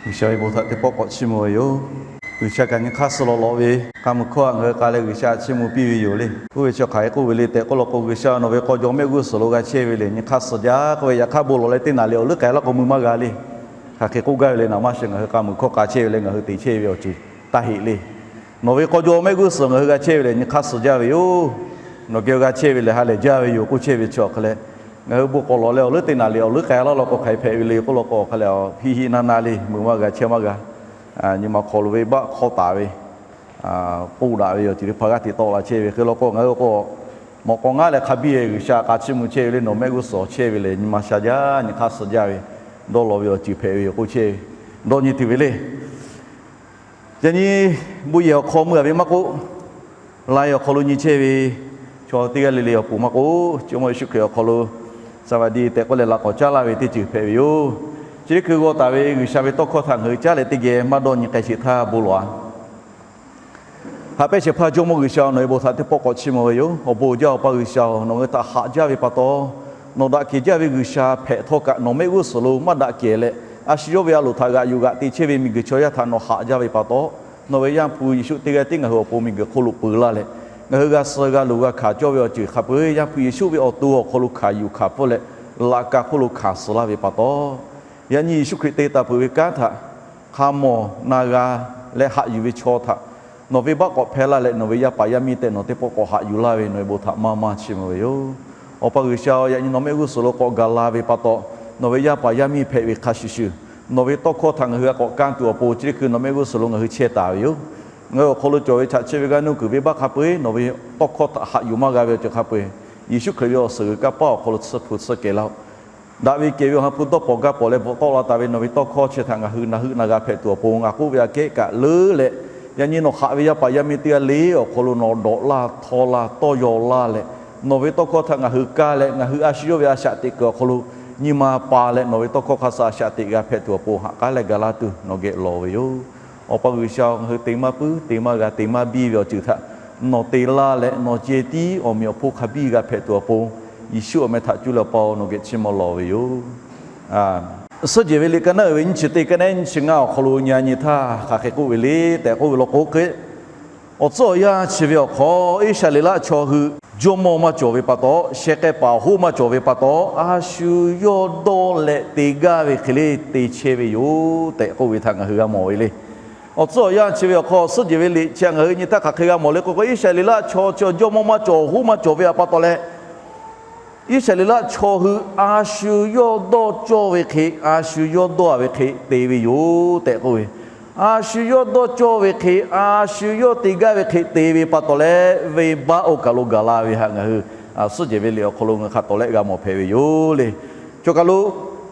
G'uiˬsha ve bon htaꞈ teˇ pawˆ k'awꞈ chiˇ mvuh ve yoˬ. G'uiˬsha kaꞈ nyi hk'aˇ suh lawˬ lawꞈ ve k'a muiˬ hkawˇ htaꞈ ngaˬ hui k'a leh G'uiˬsha chiˇ mvuh piˇ ve yoˬ le. Oˇ ve chi hk'aˬ hk'e k'oˆ ve le tehꞈ k'oˆ law k'o, G'uiˬsha nawˬ ve k'aw jaw mehˆ g'uˇ suhˍ lo g'a chehˇ ve lehˬ nyi hk'aˇ suh jaˇ k'oˆ ve, yaꞈ hk'aˇ bon lawˬ leh teˇ naˍ riˍ awˬ leuˉ k'ai laˇ k'o mui maˇ g'a le. Hk'aˬ hk'e k'oˆ gaˇ ve le, naˍ maˇ sheh ngaˬ hui k'a muiˬ hkawˇ k'a chehˇ ve leh ngaˬ hui te chehˇ ve awˬ ceuˬ taˇ heˆ le. Nawˬ ve k'aw jaw mehˆ g'uˇ suhˍ ngaˬ hui g'a chehˇ ve lehˬ nyi hk'aˇ suh jaˇ ve yoˬ. Nawˬ geh g'a chehˇ ve lehˬ ha lehˬ jaˇ ve yoˬ k'oˆ chehˇ ve chi awˬ hk'a leh, ngaˬ hui bon k'awꞈ lawˬ leh awˬ leuˉ teˇ naˍ riˍ awˬ leuˉ k'ai laˇ law k'o hk'aˬ hk'e hpehꞈ ve le k'oˆ law k'o awˬ hk'a leh, hiˆ hiˆ naˇ naˇ le mui maˇ g'a chehˇ maˇ g'a. Nyi ma hk'aw lo venˇbaˆ hk'awˇ taˍ ve k'oˆ daꞈ ve awˬ ceuˬ teˇ hpaˍ g'aˇ hteꞈ tawˆ la chehˇ ve hk'e law k'o, ngaˬ hui k'o mawꞈ k'aw ngaˉ leh hk'a biˇ G'uiˬsha k'a chiˇ mvuh chehˇ ve le, nawˬ mehˆ g'uˇ suhˍ chehˇ ve lehˬ nyi ma sha jaˇ, nyi hk'aˇ suh jaˇ ve, dawˇ law ve awˬ ceuˬ hpehꞈ ve yoˬ k'oˆ chehˇ ve, dawˇ nyi tuˬ ve le. Yaꞈ nyi bon yehˬ awˬ hk'aw mui a ve maˇ k'oˆ, laiˉ awˬ hk'aw lo nyi chehˇ ve chaw teˇ g'aˇ le le awˬ pon maˇ k'oˆ, Jawˇmawˇ Yeˍsuˆ Hkriꞈ awˬ hk'aw lo saˍbaˍdiˆ tehꞈ k'oˆ leh la k'awꞈ caˉ laˇ ve teˇ ceuˬ hpehꞈ ve yoˬ. Chi teˇ hkui g'aw taˍ ve G'uiˬsha ve tawˇ hkawˇ htaꞈ ngaˬ hui caˉ leh teˇ geh maˇ dawˇ nyi k'ai sheˍ htaˇ bon lawˬ-a. Haꞈ pehnˇ shehˍ hpaˇ Jawˇmawˇ G'uiˬsha-oˬ, nawˬ ve bon hta�ˇ� teˇ pawˆ k'awꞈ chiˇ mvuh ve yoˬ. Awˬ bon uiˍ jaˇ Awˬ pa G'uiˬsha-oˬ, nawˬ ngaˬ hui htaꞈ haꞈ jaˇ ve pa taw, nawˬ daꞈ kehˬ jaˇ ve G'uiˬsha hpehꞈ htawˇ kaꞈ nawˬ mehˆ g'uˇ suhˍ lo maˇ daꞈ kehˬ leh, a shu yawˇ ve a loˍ htaꞈ g'aꞈ yuˬ g'aꞈ te chehˇ ve miˬguiˬ chaw yaˇ htaꞈ nawˬ haꞈ jaˇ ve pa taw, nawˬ ve Yaˇ hpu Yeˍsuˆ teˇ g'aˇ tiˉ ngaˬ hui awˬ pon miˬguiˬ hk'oˆ lo peu laˇ leh, ngaˬ hui g'a suh g'a luˬ g'a hkanˍ cawˇ ve awˬ ceuˬ hk'a peu-eˬ Yaˇ hpu Yeˍsuˆ ve awˬ to awˬ hk'aw lo hkanˍ yuˬ hkanˍ pfuhˇ leh, laꞈ ka hk'oˆ lo hkanˍ suh laˇ ve pa taw, yaꞈ nyi Yeˍsuˆ Hkriꞈ te taˍ peuˬ ve kanˉ htaꞈ hk'a mawˬ na g'a leh haꞈ yuˬ ve chaw htaꞈ nawˬ venˇbaˆ k'awꞈ hpehˇ laˇ leh, nawˬ ve yaˇ paˍ yaˇ miˇ tehꞈ nawˬ teˇ pawˆ k'awꞈ haꞈ yuˬ laˇ ve nawˬ ve bon htaꞈ maˇ maˇ chiˇ mvuh ve yoˬ. Awˬ pa G'uiˬsha-oˬ, yaꞈ nyi nawˬ mehˆ g'uˇ suhˍ lo k'awꞈ gaˬ la ve pa taw, nawˬ ve yaˇ paˍ yaˇ miˇ hpehꞈ ve hk'a shuˍ shuˍ, nawˬ ve tawˇ hkawˇ htaꞈ ngaˬ hui g'a k'awꞈ kanˇ tuˬ awˬ pon chi teˇ hkui nawˬ mehˆ g'uˇ suhˍ lo ngaˬ hui chehˇ taˍ ve yoˬ. Ngaˬ hui awˬ hk'aw lo cawˬ ve chaꞈ chi ve g'aˇ nuˇ kuiˬ venˇbaˆ hk'a peu-eˬ nawˬ ve tawˇ hkawˇ htaꞈ haꞈ yuˬ maˇ g'a ve awˬ ceuˬ hk'a peu-eˬ, Yeˍsuˆ Hkriꞈ ve awˬ suhˍ g'uiˬ kanˇ paˆ awˬ hk'aw lo tsuhˇ hpu tsuhˇ kehˬ laˇ-oˆ. Daꞈ ve kehˬ ve Awˬ ha hpu dawˇ pawnˍ gaˇ pawnˍ leh bvuhꞈ tawˆ la taˍ ve nawˬ ve tawˇ hkawˇ chi htaꞈ ngaˬ hui na heuˆ na g'a hpehꞈ tuˬ awˬ pon ngaˬ k'oˆ ve aꞈ kehˉ kaꞈ leuˉ leh, yaꞈ nyi nawˬ haꞈ ve yaˇ paˍ yaˇ miˇ teˇ g'aˇ le awˬ hk'aw lo nawˬ dawꞈ laˇ htaw laˇ tawˇ yaw laˇ leh, nawˬ ve tawˇ hkawˇ htaꞈ ngaˬ hui kaˇ leh ngaˬ hui a shu yawˇ ve a shaꞈ teꞈ kuiˬ awˬ hk'aw lo nyi ma pa leh nawˬ ve tawˇ hkawˇ hk'a shuˍ a shaꞈ teꞈ g'a hpehꞈ tuˬ awˬ pon haꞈ k'aˉ leh ga laˇ tuˬ nawˬ geh lawˬ ve yoˬ. Awˬ pa G'uiˬsha-oˬ, ngaˬ hui te maˇ puiˉ te maˇ g'a te maˇ biˇ ve awˬ ceuˬ htaꞈ nawˬ te laˇ leh nawˬ ceh tiˉ awˬ meꞈ awˬ hponˇ hk'a biˇ g'a hpehꞈ tuˬ awˬ pon, Yeˍsuˆ awˬ meh htaꞈ cuˇ leh Awˬ pa-oˬ, nawˬ geh chiˇ mvuh lawˬ ve yoˬ. Suhˉ jehˬ ve liꞈ ka naˉ uiˍ ve nyiˇ chi teˇ ka naˉ nyiˇ chi ngaˇ awˬ hk'aw lo nyi a nyi htaˇ hk'aˬ hk'e k'oˆ ve le tehꞈ k'oˆ ve law k'o hk'e, awˬ tcuhˉ awˬ yanˇ chi ve awˬ hk'aw Iˉsaˍreˍlaˆ chaw hui jawˇmawˇ maˇ cawˬ ve pa taw, sheh k'ai paˍ hoˉ maˇ cawˬ ve pa taw, a shu yawˇ dawˇ leh te gaˇ ve hk'e le te chehˇ ve yoˬ tehꞈ k'oˆ ve htaꞈ ngaˬ hui g'a mawˬ ve le. Awˬ tcuhˉ awˬ yanˇ chi ve awˬ hk'aw suhˉ jehˬ ve liꞈ chi ngaˬ hui nyi htaˇ hk'aˬ hk'e g'a mawˬ le k'o k'o, Iˉsaˍreˍlaˆ chaw chi jawˇmawˇ maˇ cawˬ hoˉ maˇ cawˬ ve pa taw leh, Iˉsaˍreˍlaˆ chaw hui a shu yawˇ dawˇ cawˇ ve hk'e, a shu yawˇ dawˇ ve hk'e te ve yoˬ tehꞈ k'oˆ ve, a shu yawˇ dawˇ cawˇ ve hk'e, a shu yawˇ te gaˇ ve hk'e te ve pa taw leh, venˇbaˆ oˇ kaˬ lo gaˬ la ve htaꞈ ngaˬ hui suhˉ jehˬ ve liꞈ awˬ hk'aw lo ngaˬ hk'a tawˍ lehˆ g'a mawˬ hpehꞈ ve yoˬ le. Chaw kaˬ lo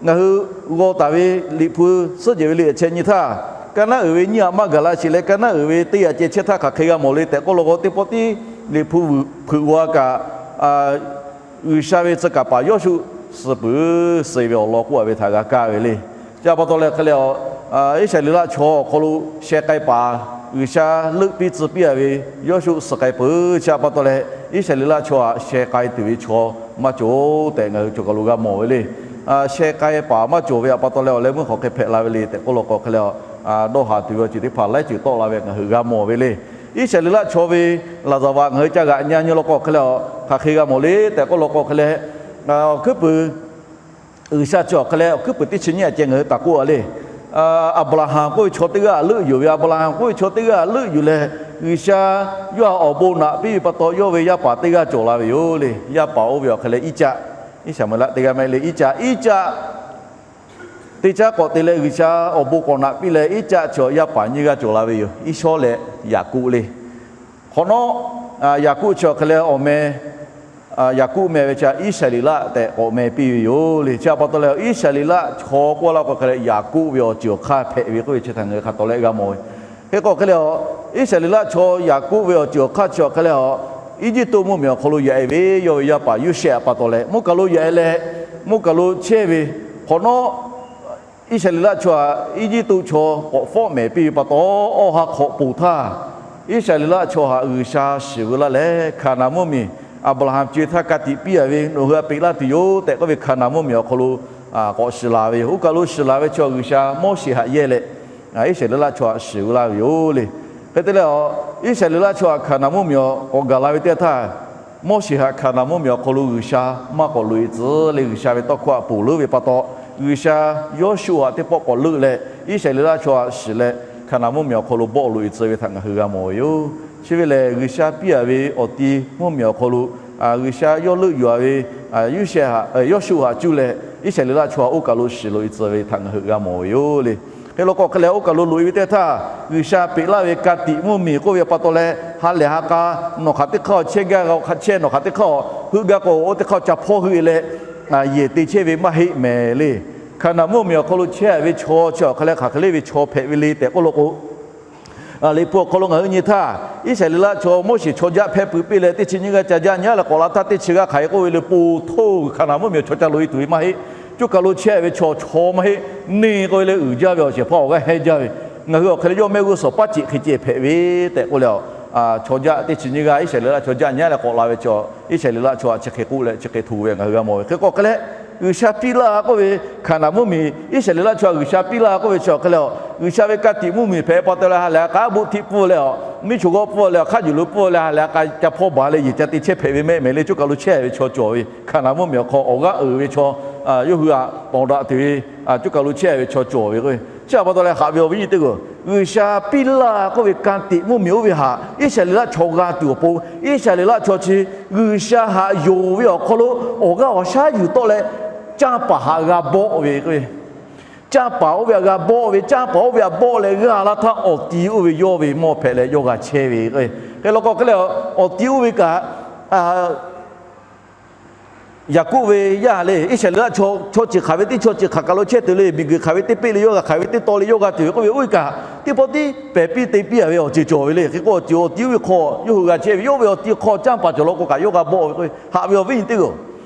ngaˬ hui g'aw taˍ ve Liꞈ hpu suhˉ jehˬ ve liꞈ chi nyi htaˇ, ka naˉ uiˍ ve nyiˇ aꞈ maˇ gaˬ la sheˍ leh, ka naˉ uiˍ ve teˇ aꞈ ceh chehˇ htaˇ hk'aˬ hk'e g'a mawˬ le tehꞈ k'oˆ law k'o, teˇ pawˆ tiˉ Liꞈ hpu hpeuꞈ g'a kaꞈ, G'uiˬsha ve tcuh kaˍ paˍ Yawˇshuˆ suh peuˬ, suh ve awˬ lawn k'oˆ a ve htaꞈ g'a kaˇ ve le. Chi pa taw leh hk'e leh, Iˉsaˍreˍlaˆ chaw awˬ hk'aw lo sheh k'ai paˍ G'uiˬsha leuˆ piˇ tcuh piˇ a ve Yawˇshuˆ suh k'ai peuˬ. Chi pa taw leh Iˉsaˍreˍlaˆ chaw htaꞈ sheh k'ai tuˬ ve chaw maˇ cawˬ tehꞈ ngaˬ hui chaw kaˬ lo g'a mawˬ ve le. Sheh k'ai paˍ maˇ cawˬ ve pa taw leh awˬ leh meuˇ hk'aˬ hk'e hpehꞈ la ve le tehꞈ k'oˆ law k'o hk'e leh, dawˇ haˍ tuˬ ve awˬ ceuˬ teˇ hpaˍ laiˉ ceuˬ tawˆ la ve ngaˬ hui g'a mawˬ ve le. Iˉsaˍreˍlaˆ chaw ve laˍzaˍvaˍ ngaˬ hui ca g'aꞈ nyi nyi law k'o hk'e leh, hk'aˬ hk'e g'a mawˬ le tehꞈ k'oˆ law k'o hk'e leh, awˬ hkuiˉ puiˍ G'uiˬsha chi awˬ hk'e leh awˬ hkuiˉ puiˍ teˇ chi nyiˇ aꞈ ceh ngaˬ hui taˍ k'oˆ a le. Aˍbraˍhanˍ k'oˆ ve chaw teˇ g'aˇ leuˆ yuˬ ve, Aˍbraˍhanˍ k'oˆ ve chaw teˇ g'aˇ leuˆ yuˬ leh, G'uiˬsha yawˇ htaꞈ awˬ bon naꞈ piˇ ve pa taw yawˇ ve yaˇ paˍ teˇ g'aˇ cawˬ la ve yoˬ le. Yaˇ paˍ oˇ ve awˬ hk'e leh Iˉcaˆ, Iˉsaˍmeˍlaˆ teˇ g'aˇ maˇ heˆ le, Iˉcaˆ, Iˉcaˆ teˇ caˉ k'awꞈ te leh G'uiˬsha awˬ bon k'awꞈ naꞈ piˇ leh Iˉcaˆ chi yaˇ paˍ nyiˇ g'aˇ cawˬ la ve yoˬ. Iˉsawˉ leh Yaˍkoˆ le. Hk'awꞈ nawˉ, Yaˍkoˆ chi awˬ hk'e leh awˬ meh, Yaˍkoˆ meh ve chi Iˉsaˍreˍlaˆ tehꞈ k'awꞈ meh piˇ ve yoˬ le. Chi pa taw leh Iˉsaˍreˍlaˆ chaw k'oˆ laˇ k'o hk'e leh Yaˍkoˆ ve awˬ ceuˬ awˬ hk'aˇ hpehꞈ ve k'oˆ ve chi htaꞈ ngaˬ hui hk'a tawˍ lehˆ g'a mawˬ ve. Hk'e k'o hk'e leh, Iˉsaˍreˍlaˆ chaw Yaˍkoˆ ve awˬ ceuˬ awˬ hk'aˇ chi awˬ hk'e leh, Eˇjiˇtuꞈ mvuhˇmiˬ awˬ hk'aw lo yaꞈ e ve yawˇ ve yaˇ paˍ Yoˇsehꞈ pa taw leh mvuhˇ kaˬ lo yaꞈ e leh, mvuhˇ kaˬ lo chehˇ ve hk'awꞈ nawˉ, Iˉsaˍreˍlaˆ chaw htaꞈ Eˇjiˇtuꞈ chaw k'awꞈ fawˆ mehˍ piˇ ve pa taw, awˬ ha hk'awꞈ poˬ htaˇ, Iˉsaˍreˍlaˆ chaw htaꞈ G'uiˬsha shiˍ veu laˇ leh, Hkaˍnanˍ mvuhˇmiˬ Aˍbraˍhanˍ co e htaˇ ka tiꞈ piˇ a ve nawˬ hui htaꞈ peꞈ laˇ tuˬ yoˬ tehꞈ k'oˆ ve Hkaˍnanˍ mvuhˇmiˬ awˬ hk'aw lo k'awꞈ shiˍ laˬ ve yoˬ. Oˇ kaˬ lo shiˍ laˬ ve chaw G'uiˬsha Moˉseˍ htaꞈ yehˇ leh, Iˉsaˍreˍlaˆ chaw htaꞈ shiˍ laˇ ve yoˬ le. Hk'e te leh, Iˉsaˍreˍlaˆ chaw htaꞈ Hkaˍnanˍ mvuhˇmiˬ awˬ k'awꞈ gaˬ la ve teˇ htaˇ, Moˉseˍ htaꞈ Hkaˍnanˍ mvuhˇmiˬ awˬ hk'aw lo G'uiˬsha maˇ k'awꞈ loꞈ e tcuh le. G'uiˬsha ve tawˇ hkawˇ htaꞈ ponˬ leuˉ ve pa taw, G'uiˬsha Yawˇshuˆ htaꞈ teˇ pawˆ k'awꞈ leuˆ leh, Iˉsaˍreˍlaˆ chaw htaꞈ shiˍ leh, Hkaˍnanˍ mvuhˇmiˬ awˬ hk'aw lo bawˆ loꞈ e tcuh ve htaꞈ ngaˬ hui g'a mawˬ ve yoˬ. Chi ve lehˬ, G'uiˬsha piˇ a ve awˬ ti mvuhˇmiˬ awˬ hk'aw lo G'uiˬsha yawˇ leuˆ yuˬ a ve Yawˇshuˆ htaꞈ cuˇ leh, Iˉsaˍreˍlaˆ chaw oˇ kaˬ lo shiˍ loꞈ e tcuh ve htaꞈ ngaˬ hui g'a mawˬ ve yoˬ le. Hk'e law k'o hk'e leh, oˇ kaˬ lo loꞈ e ve teˇ htaˇ, G'uiˬsha peꞈ laˇ ve ka tiꞈ mvuhˇmiˬ k'oˆ ve pa taw leh, ha lehˬ ha k'a nawˬ hk'aˬ teˇ hk'aˇ chehˇ gaˇ, chehˇ nawˬ hk'aˬ teˇ hk'aˇ heuˆ gaˇ k'o, oˇ teˇ hk'aˇ ca hpawˇ heuˆ e leh, yehˬ te chehˇ ve maˇ heˆ mehˍ le. Hkaˍnanˍ mvuhˇmiˬ awˬ hk'aw lo chehˇ ve chaw chi awˬ hk'a leh hk'aˬ hk'e le ve chaw hpehꞈ ve le tehꞈ k'oˆ law k'o, Liꞈ hpu awˬ hk'aw lo ngaˬ hui nyi htaˇ, Iˉsaˍreˍlaˆ chaw Moˉseˍ chaw jaˆ hpehˇ pui piˇ leh, teˇ chi nyiˇ g'aˇ ca jaˆ nyi leh k'awꞈ la htaˇ, teˇ chi g'aˇ hk'aˬ hk'e k'oˆ ve le, po htoˇ Hkaˍnanˍ mvuhˇmiˬ awˬ chaw ca loꞈ e tuˬ ve maˇ heˆ. Coˇ kaˬ lo chehˇ ve chaw chaw maˇ heˆ. Neˇ k'oˆ ve le uiˍ jaˇ ve awˬ shehˍ hpaˇ awˬ g'aˇ hehnˇ jaˇ ve, ngaˬ hui awˬ hk'e le yawˇ mehˆ g'uˇ suhˍ paˉ ceꞈ hk'e ceh hpehꞈ ve tehꞈ k'oˆ leh, chaw jaˆ teˇ chi nyiˇ g'aˇ, Iˉsaˍreˍlaˆ chaw jaˆ nyi leh k'awꞈ la ve chaw, Iˉsaˍreˍlaˆ chaw htaꞈ chi hk'e k'oˆ leh chi hk'e hto ve ngaˬ hui g'a mawˬ ve. Hk'e k'o hk'e leh, G'uiˬsha piˇ laˇ k'oˆ ve Hkaˍnanˍ mvuhˇmiˬ, Iˉsaˍreˍlaˆ chaw G'uiˬsha piˇ laˇ k'oˆ ve chi awˬ hk'e leh, G'uiˬsha ve ka tiꞈ mvuhˇmiˬ hpehꞈ pa taw leh ha lehˬ ha k'a aˉ boˆ htiˆ pfuhˇ leh, miˉ choˬ g'awˇ pfuhˇ leh, hk'aˆ yuˬ lo pfuhˇ leh ha lehˬ ha k'a ca hpawˇ baˬ leh yehˬ ca te chehˇ hpehꞈ ve mehˆ mehˍ le. Coˇ kaˬ lo chehˇ ve chaw cawˬ ve, Hkaˍnanˍ mvuhˇmiˬ awˬ hk'aw awˬ g'aˇ uiˍ ve chaw, yawˇ hui htaꞈ tawˍ daꞈ tuˬ ve, coˇ kaˬ lo chehˇ ve chaw cawˬ ve k'o, chi htaꞈ pa taw leh haꞈ ve awˬ viˉ nyi teˇ g'aˇ, G'uiˬsha piˇ laˇ k'oˆ ve ka tiꞈ mvuhˇmiˬ oˇ ve htaꞈ Iˉsaˍreˍlaˆ chaw g'a tuˬ awˬ pon, Iˉsaˍreˍlaˆ chaw chi G'uiˬsha htaꞈ yonˍ ve awˬ hk'aw lo awˬ g'aˇ awˬ shaˉ yuˬ tawˆ leh, canˇ paˍ htaꞈ g'a bawˆ ve k'o, canˇ paˍ oˇ ve htaꞈ g'a bawˆ ve, canˇ paˍ oˇ ve htaꞈ bawˆ leh g'aˇ laˇ htaˇ, awˬ ti oˇ ve yawˇ ve mawˇ hpehꞈ leh yawˇ g'a chehˇ ve k'o, hk'e law k'o hk'e leh, awˬ ti oˇ ve kaꞈ Yaˍkoˆ ve yaˇ le, Iˉsaˍreˍlaˆ chaw, chaw ceuˬ hk'aˬ ve teˇ chaw ceuˬ hk'aˬ kaˬ lo chehˇ tuˬ le, miˬguiˬ hk'aˬ ve teˇ peˆ le yawˇ g'a, hk'aˬ ve teˇ taw le yawˇ g'a tuˬ ve k'oˆ ve, oˇ ve kaꞈ teˇ pawˆ tiˉ pehˬ piˇ te piˇ a ve awˬ ceuˬ cawˬ ve le. Hk'e k'o awˬ ceuˬ awˬ ti oˇ ve hk'aw yawˇ hui g'a chehˇ ve, yawˇ ve awˬ ti hk'aw canˇ paˍ cawˬ law k'o kaꞈ yawˇ g'a bawˆ ve k'o, haꞈ ve awˬ viˉ nyi teˇ g'aˇ,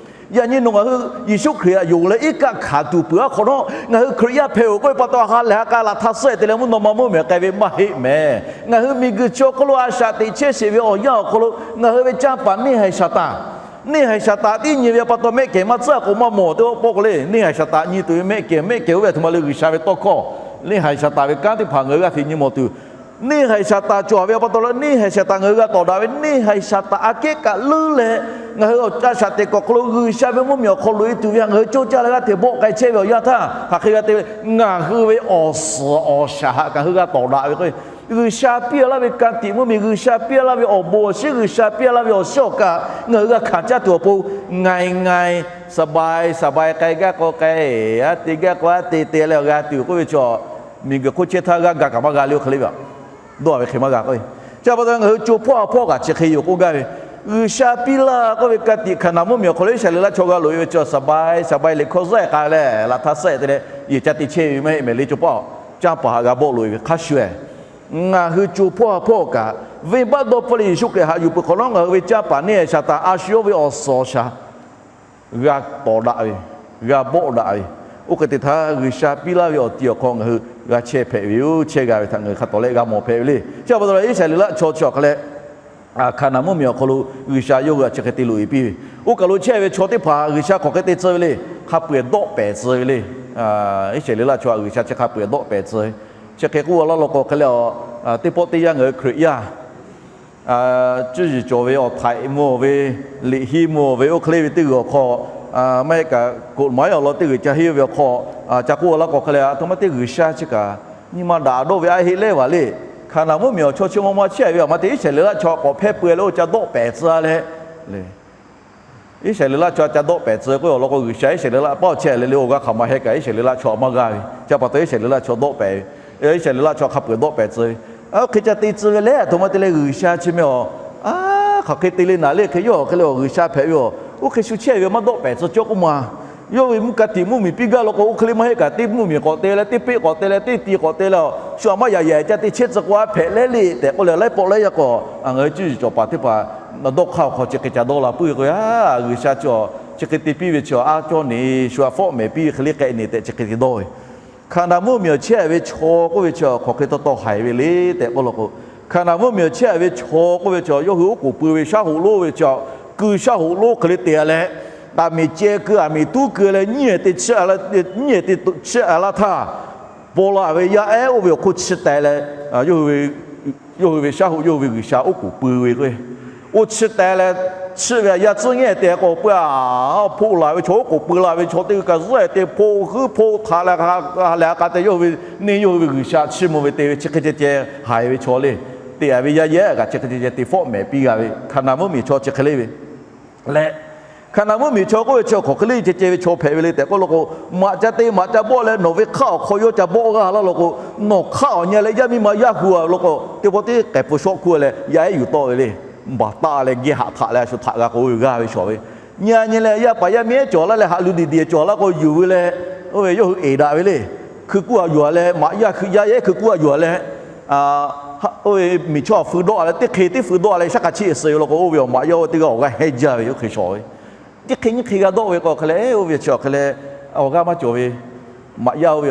yaꞈ nyi nawˬ ngaˬ hui Yeˍsuˆ Hkriꞈ htaꞈ yonˍ leh iˉ kaˆ hkanˍ tuˬ peuˬ aˉ hk'awꞈ nawˉ, ngaˬ hui Hkriꞈ yaˇ hpehꞈ-oˬ k'oˆ ve pa taw ha lehˬ ha k'a laˬ htaˇ suhˉ te leh mvuhˇ naw ma mvuhˇmiˬ k'ai ve maˇ heˆ mehˍ. Ngaˬ hui miˬguiˬ chi awˬ hk'aw lo a shaꞈ teꞈ chehˇ sheˍ ve awˬ yanˇ awˬ hk'aw lo ngaˬ hui ve canˇ paˍ neˇhaiˬ Saˍtanˍ, neˇhaiˬ Saˍtanˍ tiˉ nyi ve pa taw mehˆ kehˬ maˇ tcuhˉ k'o maˇ mawˬ teˇ pawˆ k'o le. Neˇhaiˬ Saˍtanˍ nyi tuˬ ve mehˆ kehˬ, mehˆ kehˬ oˇ ve a htoꞈ ma le G'uiˬsha ve tawˇ hkawˇ, neˇhaiˬ Saˍtanˍ ve kanˉ teˇ hpaˍ ngaˬ hui g'aˇ hteꞈ nyi mawˬ tuˬ, neˇhaiˬ Saˍtanˍ cawˬ ve pa taw leh neˇhaiˬ Saˍtanˍ ngaˬ hui g'a tawˍ daꞈ ve, neˇhaiˬ Saˍtanˍ aꞈ kehˉ kaꞈ leuˉ leh, ngaˬ hui a shaꞈ teꞈ kuiˬ awˬ hk'aw lo G'uiˬsha ve mvuhˇmiˬ awˬ hk'aw loꞈ e tuˬ ve htaꞈ ngaˬ hui cawˇ caˇ leh g'aˇ hteꞈ bawˆ k'ai chehˇ ve awˬ yanˇ htaˇ, hk'aˬ hk'e g'a te ve, ngaˬ hui ve awˬ suhˍ awˬ shaˍ htaꞈ ngaˬ hui g'a tawˍ daꞈ ve k'o, G'uiˬsha piˇ laˇ ve ka tiꞈ mvuhˇmiˬ, G'uiˬsha piˇ laˇ ve awˬ bon awˬ shinˉ, G'uiˬsha piˇ laˇ ve awˬ shinˉ awˬ kaꞈ ngaˬ hui g'a hkanˍ caˇ tuˬ awˬ pon, ง่ายๆ สบายๆ k'ai gaˇ k'o k'ai, a te gaˇ k'o a te te leh awˬ g'a tuˬ k'oˆ ve chaw, miˬguiˬ hk'oˆ chehˇ htaˇ g'aˇ ga kaꞈ maˇ g'a le, oˇ hk'e le ve a dawˇ ve hk'e maˇ g'a k'o, chi pa taw ngaˬ hui co hpawˇ ha hpawˇ kaꞈ chi hk'e yoˬ k'oˆ gaˇ ve, G'uiˬsha piˇ laˇ k'oˆ ve ka tiꞈ Hkaˍnanˍ mvuhˇmiˬ awˬ hk'aw lo Iˉsaˍreˍlaˆ chaw g'a loꞈ e ve chaw สบายๆ liꞈ hkawˇ zaiˆ k'a leh laꞈ htaˇ sehˆ te leh yehˬ ca te chehˇ ve maˇ heˆ mehˍ le. Co hpawˇ canˇ paˍ htaꞈ g'a bawˆ loꞈ e ve hk'a shuˍ, ngaˬ hui co hpawˇ ha hpawˇ kaꞈ venˇbaˆ dawˇ hpfuhˇ leh Yeˍsuˆ Hkriꞈ htaꞈ yuˬ peuˬ hk'awꞈ nawˉ ngaˬ hui ve canˇ paˍ neˇhaiˬ Saˍtanˍ a shu yawˇ ve awˬ suhˍ awˬ shaˍ g'a tawˍ daꞈ ve, g'a bawˆ daꞈ ve, oˇ hk'e te htaˇ G'uiˬsha piˇ laˇ ve awˬ ti awˬ hk'aw ngaˬ hui g'a chehˇ hpehꞈ ve yoˬ. Chehˇ g'a ve htaꞈ ngaˬ hui hk'a tawˍ leh g'a mawˬ hpehꞈ ve le. Chi pa taw leh Iˉsaˍreˍlaˆ chaw chi awˬ hk'a leh Hkaˍnanˍ mvuhˇmiˬ awˬ hk'aw lo G'uiˬsha yawˇ hui htaꞈ chi hk'e te loꞈ e piˇ ve, oˇ kaˬ lo chehˇ ve chaw teˇ hpaˍ G'uiˬsha hk'aˬ hk'e te tcuh ve le. Hk'a peu-eˬ dawˆ pehˍ tcuh ve le. Iˉsaˍreˍlaˆ chaw htaꞈ G'uiˬsha chi hk'a peu-eˬ dawˆ pehˍ tcuh ve, chi hk'e k'oˆ laˇ law k'o hk'e leh, teˇ pawˆ teˇ yanˇ ngaˬ hui Hkriꞈ yaˇ cuˇ yiˍ cawˬ ve awˬ htaiꞈ mvuh ve, liꞈ henˇ mvuh ve, oˇ hk'e le ve teˇ g'uiˬ awˬ hk'aw, maˇ heˆ kaꞈ กฎหมาย awˬ lawn teˇ g'uiˬ ca henˇ ve awˬ hk'aw, ca k'oˆ laˇ k'o hk'e leh, a htoꞈ ma te G'uiˬsha chi kaꞈ nyi ma daꞈ dawˇ ve a heˆ leh vaˬ le. Hkaˍnanˍ mvuhˇmiˬ awˬ chaw chi ma ma chehˇ ve a ma te Iˉsaˍreˍlaˆ chaw k'awꞈ hpehˇ peu leh oˇ ca dawˆ pehˍ tcuh leh Iˉsaˍreˍlaˆ chaw ca dawˆ pehˍ tcuh k'oˆ ve awˬ lawn k'o, G'uiˬsha Iˉsaˍreˍlaˆ paˇ awˬ chehˇ leh le awˬ g'aˇ hk'aˬ ma heh kaꞈ Iˉsaˍreˍlaˆ chaw maˇ g'a ve. Chi pa taw Iˉsaˍreˍlaˆ chaw dawˆ pehˍ ve, Iˉsaˍreˍlaˆ chaw hk'a peu-eˬ dawˆ pehˍ tcuh ve. Oˇ hk'e ca te tcuh ve leh a htoꞈ ma te leh G'uiˬsha chi meh awˬ, a hk'aˬ hk'e te le naˍ le hk'e yawˇ awˬ hk'e le awˬ G'uiˬsha hpehꞈ ve awˬ, oˇ hk'e shu chehˇ ve maˇ dawˆ pehˍ tcuh cawˇ k'oˆ ma. Yawˇ ve mvuhˇ ka tiꞈ mvuhˇmiˬ piˇ gaˇ law k'o, oˇ hk'e le maˇ heˆ kaꞈ teˇ mvuhˇmiˬ k'awꞈ te leh teˇ peˆ k'awꞈ te leh teˇ ti k'awꞈ te leh, shu aꞈ maˇ yaꞈ yaꞈ ca te chehˇ tcuh k'o a hpehꞈ leh le tehꞈ k'oˆ leh laiˉ pawˆ laiˉ yaˇ k'o, ngaˬ hui cuˇ yiˍ cawˬ paˍ teˇ hpaˍ dawˇ hk'aˇ awˬ hk'aw chi hk'e ca dawˇ la puiˉ ve k'o, a G'uiˬsha chi chi hk'e te piˇ ve chi a cawˇ neˬ shu aꞈ fawˆ mehˍ piˇ ve hk'e le k'ai neˬ tehꞈ chi hk'e te dawˇ ve. Hkaˍnanˍ mvuhˇmiˬ awˬ chehˇ ve chaw k'oˆ ve chi hk'aˬ hk'e taw taw haiˬ ve le tehꞈ k'oˆ law k'o, Hkaˍnanˍ mvuhˇmiˬ awˬ chehˇ ve chaw k'oˆ ve chi yawˇ hui oˉ k'oˍ pui ve shaˉ hoꞈ lonˉ ve chi, ku shaˉ hoꞈ lonˉ hk'e le te leh, aˬ miˍ ceh keu aˬ miˍ tuˉ keu leh nyiˇ te chiˇ a laˇ htaˇ, Paw la ve yaˇ ehˉ oˇ ve awˬ hk'oˆ chi teh leh, yawˇ hui ve shaˉ hoꞈ yawˇ hui ve G'uiˬsha oˉ k'oˍ pui ve k'o, oˇ chi teh leh, chi ve yaˇ tcuhˉ ngehˇ te k'o, pui-a, hpoˆ laˬ ve chaw, oˉ k'oˍ pui la ve chaw teˇ g'uiˬ kaꞈ zuhˆ te hpoˆ huiˉ hpoˆ htaꞈ leh ha lehˬ a k'a te yawˇ hui ve neˇ yawˇ hui ve G'uiˬsha chiˇ mvuh ve te ve chi hk'e ceh ceh haiˬ ve chaw le. Te-a ve yaˇ yehˉ kaꞈ chi hk'e ceh ceh te fawˆ mehˍ piˇ g'a ve Hkaˍnanˍ mvuhˇmiˬ chaw chi hk'e le ve leh, Hkaˍnanˍ mvuhˇmiˬ chaw k'oˆ ve chi awˬ hk'aw hk'e le ceh ceh ve chaw hpehꞈ ve le tehꞈ k'oˆ lo k'o, maꞈ ca te maꞈ ca bawˆ leh nawˬ ve hk'aˆ awˬ hk'aw yawˇ ca bawˆ g'aˇ laˇ lo k'o, nawˬ hk'aˆ awˬ nyi leh yaˇ miˇ ma yaˇ hu-a lo k'o, teˇ pawˆ teˇ k'ehˬ pfuh shawˆ hkuˇ leh yaˇ ehˉ yuˬ tawˆ ve le. Baˬ taˆ leh geh haꞈ htaꞈ leh a shu htaꞈ g'a k'oˆ ve g'aˇ ve shawˍ ve. Nyi-a nyi leh yaˇ paˍ yaˇ miˇ ehˉ cawˬ laˇ leh haꞈ lu diˬ diˬ cawˬ laˇ k'o yuˬ ve leh, oˇ ve yawˇ hui eˍ daꞈ ve le. Hkui kuˇ a yuˬ-a leh maꞈ yaˇ yaˇ ehˉ hkui kuˇ a yuˬ-a leh, oˇ ve miˬ chaw htaꞈ fui dawˆ-a leh teˇ hk'e teˇ fui dawˆ-a leh shaˉ hk'a chiˇ suh ve lo k'o, oˇ ve awˬ maꞈ yaˇ oˇ ve teˇ g'aˇ awˬ g'aˇ hehnˇ jaˇ ve yoˬ hk'e shawˍ ve. Teˇ hk'e nyiˇ hk'e g'a dawˆ ve k'o hk'e leh, oˇ ve chi awˬ hk'e leh awˬ g'aˇ maˇ cawˬ ve maꞈ yaˇ oˇ ve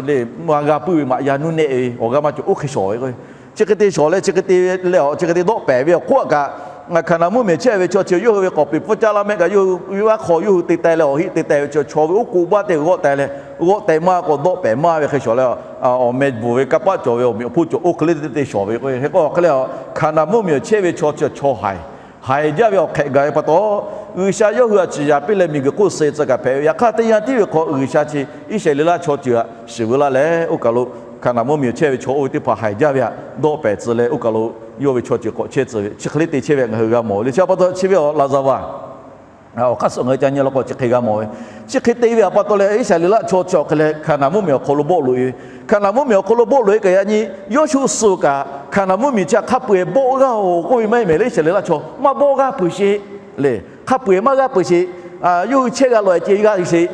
le, maˇ g'a puiˉ ve maꞈ yaˇ nuˇ nehˆ ve awˬ g'aˇ maˇ cawˬ oˇ hk'e shawˍ ve k'o, chi hk'e te shawˍ leh chi hk'e te leh chi hk'e te dawˆ pehˍ ve awˬ hk'oˆ kaꞈ, Hkaˍnanˍ mvuhˇmiˬ chehˇ ve chaw chi yawˇ hui ve k'awꞈ peˍ pfuhˇ caˇ laˇ mehˆ kaꞈ yawˇ hui vaˇ hk'aw yawˇ hui te teh leh awˬ heˆ te teh ve chaw ve oˉ k'oˍ baˆ teˇ g'aˇ g'awˆ teh leh, g'awˆ teh maˇ k'o dawˆ pehˍ maˇ ve hk'e shawˍ leh, awˬ meh bvuhˬ ve kanˇ paˆ cawˬ ve awˬ meꞈ awˬ hponˇ cawˬ oˇ hk'e le te te shawˍ ve k'o, hk'e k'o hk'e leh Hkaˍnanˍ mvuhˇmiˬ awˬ chehˇ ve chaw chi chaw haiˬ, haiˬ jaˇ ve awˬ hk'ehꞈ gaˬ ve pa taw, G'uiˬsha yawˇ hui htaꞈ ciˍ yanˍ piˇ leh miˬguiˬ hk'oˆ suh tcuh kaꞈ hpehꞈ ve. Yaꞈ hk'aˇ teˇ yanˇ tiˉ ve hk'aw G'uiˬsha chi Iˉsaˍreˍlaˆ chaw ceuˬ htaꞈ shiˍ veu laˇ leh, oˇ kaˬ lo Hkaˍnanˍ mvuhˇmiˬ awˬ chehˇ ve chaw oˇ ve teˇ hpaˍ haiˬ jaˇ ve htaꞈ dawˆ pehˍ tcuh leh, oˇ kaˬ lo yawˇ ve chaw ceuˬ k'awꞈ chehˇ tcuh ve chi hk'e le te chehˇ ve ngaˬ hui g'a mawˬ ve le. Chi pa taw chi ve awˬ laˍzaˍvaˍ awˬ hk'aˇ suh ngaˬ hui ca nyi law k'o chi hk'e g'a mawˬ ve. Chi hk'e te ve htaꞈ pa taw leh Iˉsaˍreˍlaˆ chaw chi awˬ hk'e leh Hkaˍnanˍ mvuhˇmiˬ awˬ hk'aw lo bawˆ loꞈ-e ve. Hkaˍnanˍ mvuhˇmiˬ awˬ hk'aw lo bawˆ loꞈ-e kaꞈ yaꞈ nyi Yoˇshuˆ suh kaꞈ Hkaˍnanˍ mvuhˇmiˬ chi htaꞈ hk'a peu-eˬ bawˆ g'aˇ-oˬ k'oˆ ve maˇ heˆ mehˍ le. Iˉsaˍreˍlaˆ chaw maˇ bawˆ g'aˇ peuˬ sheˍ le. Hk'a peu-eˬ maˇ g'aˇ peuˬ sheˍ. Yawˇ hui chehˇ g'a lawꞈ-e ce g'aˇ sheˍ.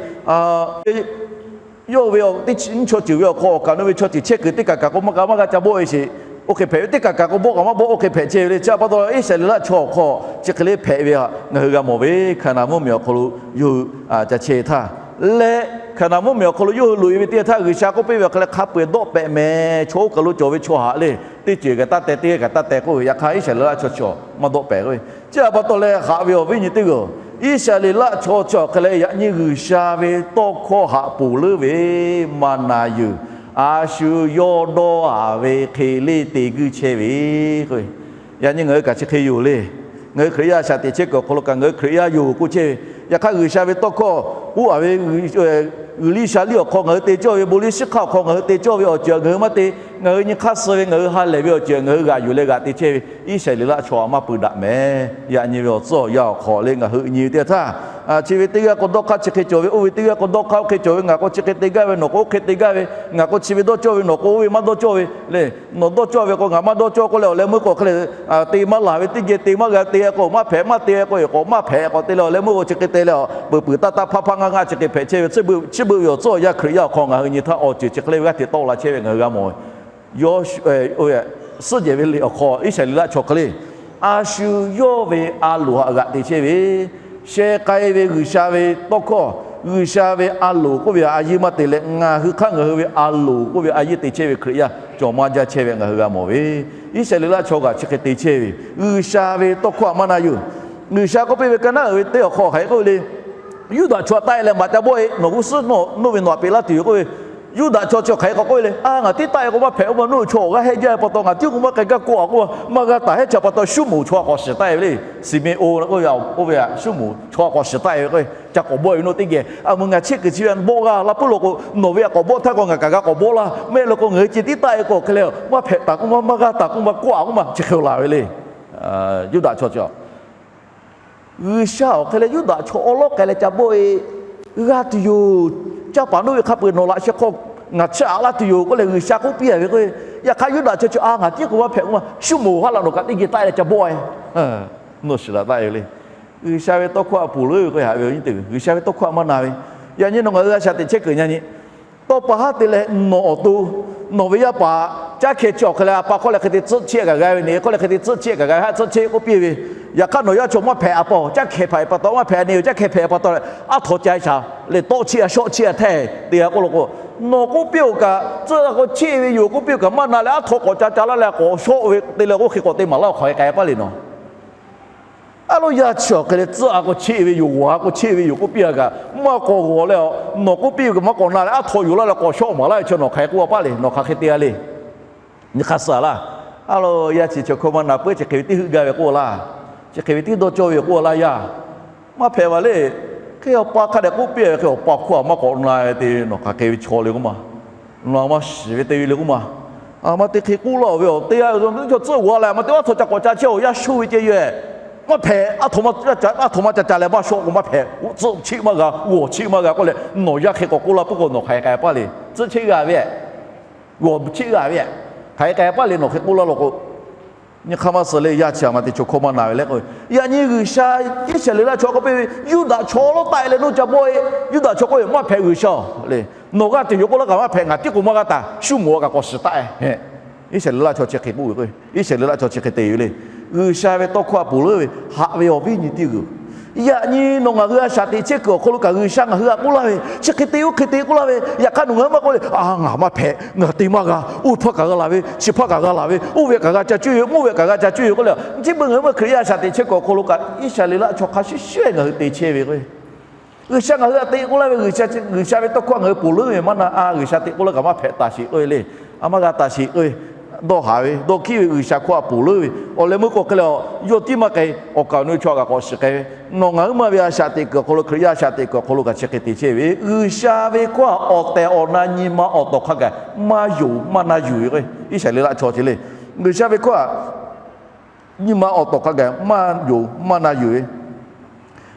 Yawˇ hui ve teˇ nyiˇ chaw ceuˬ ve awˬ hk'aw awˬ kaꞈ nawˬ ve chaw ceuˬ chehˇ kuiˬ teˇ kaˬ kaꞈ k'o maˇ g'a maˇ g'a ca bawˆ ve sheˍ. Oˇ hk'e hpehꞈ ve teˇ kaˬ kaꞈ k'o bawˆ kaꞈ maˇ bawˆ oˇ hk'e hpehꞈ chehˇ ve le. Chi pa taw Iˉsaˍreˍlaˆ chaw awˬ hk'aw chi hk'e le hpehꞈ ve htaꞈ ngaˬ hui g'a mawˬ ve. Hkaˍnanˍ mvuhˇmiˬ awˬ hk'aw lo yawˇ hui ca chehˇ htaˇ leh, Hkaˍnanˍ mvuhˇmiˬ awˬ hk'aw lo yawˇ hui loꞈ-e ve teˇ yanˇ htaˇ G'uiˬsha k'oˆ piˇ ve awˬ hk'e leh hk'a peu-eˬ dawˆ pehꞈ mehˍ. Chaw oˇ kaˬ lo cawˬ ve chaw htaꞈ le, teˇ ceuˬ kaꞈ taˇ teh teˇ g'aˇ kaꞈ taˇ teh k'oˆ ve. Yaꞈ hk'aˇ Iˉsaˍreˍlaˆ chaw chi maˇ dawˆ pehꞈ k'oˆ ve. Chi htaꞈ pa taw leh haꞈ ve awˬ viˉ nyi teˇ g'aˇ, Iˉsaˍreˍlaˆ chaw chi awˬ hk'e leh yaꞈ nyi G'uiˬsha ve tawˇ hkawˇ haꞈ poˬ leuˉ ve maˇ na yuˬ, a shu yawˇ dawˇ-a ve hk'e le te guiˇ chehˇ ve k'o, yaꞈ nyi ngaˬ hui kaꞈ chi hk'e yoˬ le. Ngaˬ hui Hkriꞈ yaˇ shaꞈ teꞈ chehˇ kuiˬ awˬ hk'aw lo kaꞈ ngaˬ hui Hkriꞈ yaˇ yoˬ k'oˆ chehˇ ve. Yaꞈ hk'aˇ G'uiˬsha ve tawˇ hkawˇ oˇ a ve G'uiˬ liˇ sha liˇ awˬ hk'aw ngaˬ hui te cawˇ ve, bon liˇ shiˉ hk'aˇ awˬ hk'aw ngaˬ hui te cawˇ ve awˬ ceuˬ ngaˬ hui maˇ te. Ngaˬ hui nyi hk'aˇ suh ve ngaˬ hui ha lehˬ ve awˬ ceuˬ ngaˬ hui g'aꞈ yuˬ leh g'aꞈ te chehˇ ve Iˉsaˍreˍlaˆ chaw maˇ pui daꞈ mehˍ. Yaꞈ nyi ve awˬ tcuhˉ awˬ yanˇ awˬ hk'aw le ngaˬ hui nyi ve teˇ htaˇ, chi ve teˇ g'aˇ k'o dawˇ hk'aˇ chi hk'e cawˬ ve, oˇ ve teˇ g'aˇ k'o dawˇ hk'aˇ oˇ hk'e cawˬ ve, ngaˬ k'o chi hk'e te gaˇ ve, nawˬ k'o oˇ hk'e te gaˇ ve, ngaˬ k'o chi ve dawˇ cawˇ ve, nawˬ k'o oˇ ve maˇ dawˇ cawˇ ve le. Nawˬ dawˇ cawˇ ve k'o ngaˬ maˇ dawˇ cawˇ k'oˆ leh awˬ leh meuˇ k'o hk'e le te maˇ laˬ ve teˇ geh te maˇ g'a te k'o maˇ hpehꞈ, maˇ te k'o k'awꞈ maˇ hpehꞈ k'awꞈ te leh awˬ leh meuˇ k'o chi hk'e te leh peuˬ peuˬ taˇ taˇ hpaˇ hpaˇ ngaˇ ngaˇ chi hk'e hpehꞈ chehˇ ve. Chi beuꞈ ve awˬ tcuhˉ awˬ yanˇ Hkriꞈ yaˇ awˬ hk'aw ngaˬ hui nyi htaˇ awˬ ceuˬ chi hk'e le ve g'aˇ hteꞈ tawˆ la chehˇ ve ngaˬ hui g'a mawˬ ve. Yawˇ suhˉ jehˬ ve liꞈ awˬ hk'aw Iˉsaˍreˍlaˆ chaw hk'e le, a shu yawˇ ve a loˍ htaꞈ g'aꞈ te chehˇ ve, sheh k'ai ve G'uiˬsha ve tawˇ hkawˇ, G'uiˬsha ve a loˍ k'oˆ ve htaꞈ a yeˇ maˇ te leh ngaˬ hui hk'aˇ ngaˬ hui ve a loˍ k'oˆ ve a yeˇ te chehˇ ve Hkriꞈ yaˇ cawˬ maˇ jaˇ chehˇ ve ngaˬ hui g'a mawˬ ve. Iˉsaˍreˍlaˆ chaw kaꞈ chi hk'e te chehˇ ve, G'uiˬsha ve tawˇ hkawˇ htaꞈ maˇ na yuˬ. G'uiˬsha k'oˆ piˇ ve ka naˉ uiˍ ve teˇ awˬ hk'aw hk'aˬ hk'e k'oˆ ve le, Yuˇdaꞈ chaw htaꞈ taˆ-e leh maꞈ ca bawˆ-e, nawˬ g'uˇ suhˉ nawˬ nawˬ ve nawˬ htaꞈ peꞈ laˇ tuˬ yoˬ k'oˆ ve. Yuˇdaꞈ chaw chi hk'aˬ hk'e k'awꞈ k'oˆ ve le, a, ngaˬ tiˉ taˆ-e k'o maˇ hpehꞈ, oˇ ma nawˬ hui chaw awˬ g'aˇ hehnˇ jaˇ ve pa taw ngaˬ tiˉ k'o maˇ k'ai gaˇ kawˆ-a k'oˆ ma, maˇ g'a taˍ hehnˇ chi pa taw Suˉmonˍ chaw htaꞈ k'awꞈ shiˍ taˆ-e ve le. Siˍmeˍonˍ k'oˆ ve, oˇ ve Suˉmonˍ chaw htaꞈ k'awꞈ shiˍ taˆ-e ve k'o, ca k'awꞈ bawˆ-e nawˬ teˇ geh. A, mvuhˇ ngaˬ chehˇ kuiˬ chi ve bawˆ g'a laˇ puiˉ lo k'o, nawˬ ve htaꞈ k'awꞈ bawˆ htaˇ k'o ngaˬ kaꞈ g'a k'awꞈ bawˆ laˇ mehˆ lo k'o, ngaˬ hui ceh tiˉ taˆ-e k'o hk'e leh maˇ hpehꞈ taˍ k'oˆ ma, maˇ g'a taˍ k'oˆ ma, kawˆ-a k'oˆ ma, chi hk'e laˬ ve le. Yuˇdaꞈ chaw chi G'uiˬsha awˬ hk'e leh Yuˇdaꞈ chaw awˉ lawˉ k'ai leh ca bawˆ-e g'a tuˬ yoˬ. Caˇ paˍ nawˬ ve hk'a peu-eˬ nawˬ laꞈ sheh hk'aw ngaˬ chiˇ aꞈ laˇ tuˬ yoˬ k'oˆ leh G'uiˬsha k'oˆ piˇ-a ve k'o, yaꞈ hk'aˇ Yuˇdaꞈ chaw chi a, ngaˬ tiˉ k'o maˇ hpehꞈ k'oˆ ma, Suˉmonˍ haˉ laꞈ nawˬ kaꞈ teˇ geh taˆ-e leh ca bawˆ-e, nawˬ shiˍ laꞈ taˆ-e ve le. G'uiˬsha ve tawˇ hkawˇ htaꞈ ponˬ leuˉ ve k'o, haꞈ ve awˬ nyi teˇ, G'uiˬsha ve tawˇ hkawˇ htaꞈ maˇ na ve. Yaꞈ nyi nawˬ ngaˬ hui g'a shaꞈ teꞈ chehˇ kuiˬ nyi nyi Tawˇ pa haˉ te leh nawˬ awˬ to, nawˬ ve yaˇ paˍ caˇ hkeh chi awˬ hk'e leh a pa hk'aw leh hk'e te tcuhˆ chehˇ kaꞈ g'a ve, neˬ hk'aw leh hk'e te tcuhˆ chehˇ kaꞈ g'a ve, haˆ tcuhˆ chehˇ k'oˆ piˇ ve. Yaꞈ hk'aˇ nawˬ yaˇ chaw maˇ hpehꞈ a pa, caˇ hkeh hpehꞈ pa taw maˇ hpehꞈ, neˬ caˇ hkeh hpehꞈ pa taw leh aˉ htaw ca shaˍ leh tawˆ chehˇ a shawˆ chehˇ a htehˇ te g'a k'oˆ lo k'o, nawˬ k'oˆ piˇ-oˬ kaꞈ tcuhˆ k'o chehˇ ve yoˬ k'oˆ piˇ-oˬ kaꞈ maˇ na leh aˉ htaw k'awꞈ ca ca laˇ leh k'awꞈ shawˆ ve te leh k'oˆ hk'e k'awꞈ te maˍ laˇ awˬ hk'aw hk'e k'ai paˇ le nawˬ. A lo, yaˇ chi awˬ hk'e leh tcuhˆ a k'o cheˆ ve yoˬ, g'awˬ a k'o cheˆ ve yoˬ k'oˆ piˇ a kaꞈ, maˇ k'awꞈ g'awˬ leh, nawˬ k'oˆ piˇ ve kaꞈ maˇ k'awꞈ na leh, aˉ htaw yuˬ laˇ leh k'awꞈ shawˆ maˍ laˇ ve chi nawˬ hk'aˬ hk'e k'oˆ a paˇ le, nawˬ hk'aˬ hk'e te a le. Nyi hk'aˇ suh laˇ. A lo, yaˇ chi chaw hkawˇ maˇ na puiˉ, chi hk'e ve teˇ heuˆ gaˇ ve k'oˆ laˇ. Chi hk'e ve teˇ dawˇ cawˇ ve k'oˆ laˇ yaˇ. Maˇ hpehꞈ ve le. Hk'e awˬ pa hk'a dehꞈ k'oˆ piˇ ve hk'e, awˬ pa hkawˇ a maˇ k'awꞈ na ve te, nawˬ hk'aˬ hk'e ve chaw le k'oˆ ma. Nawˬ a maˇ shiˍ ve te ve le k'oˆ ma. A ma te hk'e k'oˆ laˇ-oˬ ve, awˬ te yaˇ ve chaw tcuhˆ g'awˬ a leh, a ma te aˉ htaw ca k'awꞈ ca chehˇ-oˬ, yaˇ sho ve ceh yoˬ. Maˇ hpehꞈ, aˉ htaw maˇ ca ca leh maˇ shawˆ k'o maˇ hpehꞈ, tcuhˆ cheˆ maˇ g'a, g'awˬ cheˆ maˇ g'a k'oˆ leh, nawˬ yaˇ hk'e k'awꞈ k'oˆ laˇ puiˉ k'o, nawˬ hk'aˬ hk'e k'ai paˇ le. Tcuhˆ cheˆ g'a ve, g'awˬ cheˆ g'a ve, hk'aˬ hk'e k'ai paˇ le, nawˬ hk'e k'oˆ laˇ law k'o, nyi hk'aˇ maˇ suh le, yaˇ chi a ma te chaw hkawˇ maˇ na ve le k'o, yaꞈ nyi G'uiˬsha Iˉsaˍreˍlaˆ chaw k'oˆ piˇ ve, Yuˇdaꞈ chaw lawˉ taˆ e leh nawˇ ca bawˆ e. Yuˇdaꞈ chaw k'oˆ ve, maˇ hpehꞈ G'uiˬsha le. Nawˬ g'aˇ teꞈ yoˬ k'oˆ laˇ kaꞈ maˇ hpehꞈ, ngaˬ tiˉ k'o maˇ g'aˇ taˍ, shu mawˬ a kaꞈ k'awꞈ shiˍ taˆ e. Iˉsaˍreˍlaˆ chaw chi hk'e k'oˆ ve k'o, Iˉsaˍreˍlaˆ chaw chi hk'e te ve le. G'uiˬsha ve tawˇ hkawˇ a ponˬ leuˉ ve, haꞈ ve awˬ viˉ nyi teˇ g'uiˬ, yaꞈ nyi nawˬ ngaˬ hui a shaꞈ teꞈ chehˇ kuiˬ awˬ hk'aw lo kaꞈ G'uiˬsha ngaˬ hui htaꞈ k'oˆ laˇ ve, chi hk'e te, oˇ hk'e te k'oˆ laˇ ve, yaꞈ hk'aˇ nawˬ ngaˬ hui maˇ k'oˆ le. A, ngaˬ maˇ hpehꞈ, ngaˬ te maˇ g'a, oˇ hpawˇ kaꞈ g'a laˬ ve, chi hpawˇ kaꞈ g'a laˬ ve, oˇ ve kaꞈ g'a ca cuˇ ve, oˇ ve kaꞈ g'a ca cuˇ ve k'oˆ le. Chi beuꞈ ngaˬ hui maˇ Hkriꞈ yaˇ a shaꞈ teꞈ chehˇ kuiˬ awˬ hk'aw lo kaꞈ Iˉsaˍreˍlaˆ chaw hk'a shuˍ shuˍ ngaˬ hui te chehˇ ve k'o, G'uiˬsha ngaˬ hui htaꞈ te k'oˆ laˇ ve, G'uiˬsha ve tawˇ hkawˇ ngaˬ hui ponˬ leuˉ ve maˇ na a, G'uiˬsha te k'oˆ laˇ kaꞈ maˇ hpehꞈ taˍ sheˍ k'oˆ ve le. A maˇ g'a taˍ sheˍ k'oˆ ve, dawˇ haˍ ve dawˇ hkiˉ ve G'uiˬsha hkawˇ a ponˬ leuˉ ve, awˬ leh meuˇ k'o hk'e leh, yawˇ tiˉ maˇ k'ai, awˬ kaˍ awˬ nu chaw kaꞈ k'awꞈ shiˍ k'ai ve, nawˬ ngaˬ huiˉ maˇ ve a shaꞈ teꞈ kuiˬ awˬ hk'aw lo Hkriꞈ yaˇ a shaꞈ teꞈ kuiˬ awˬ hk'aw lo kaꞈ chi hk'e te chehˇ ve, G'uiˬsha ve hkawˇ a awˬ tehˬ awˬ na nyi ma awˬ tawˍ hk'a gaˬ maˇ yonˍ maˇ na yuˬ ve k'o, Iˉsaˍreˍlaˆ chaw chi le. G'uiˬsha ve hkawˇ a nyi ma awˬ tawˍ hk'a gaˬ maˇ yonˍ maˇ na yuˬ ve,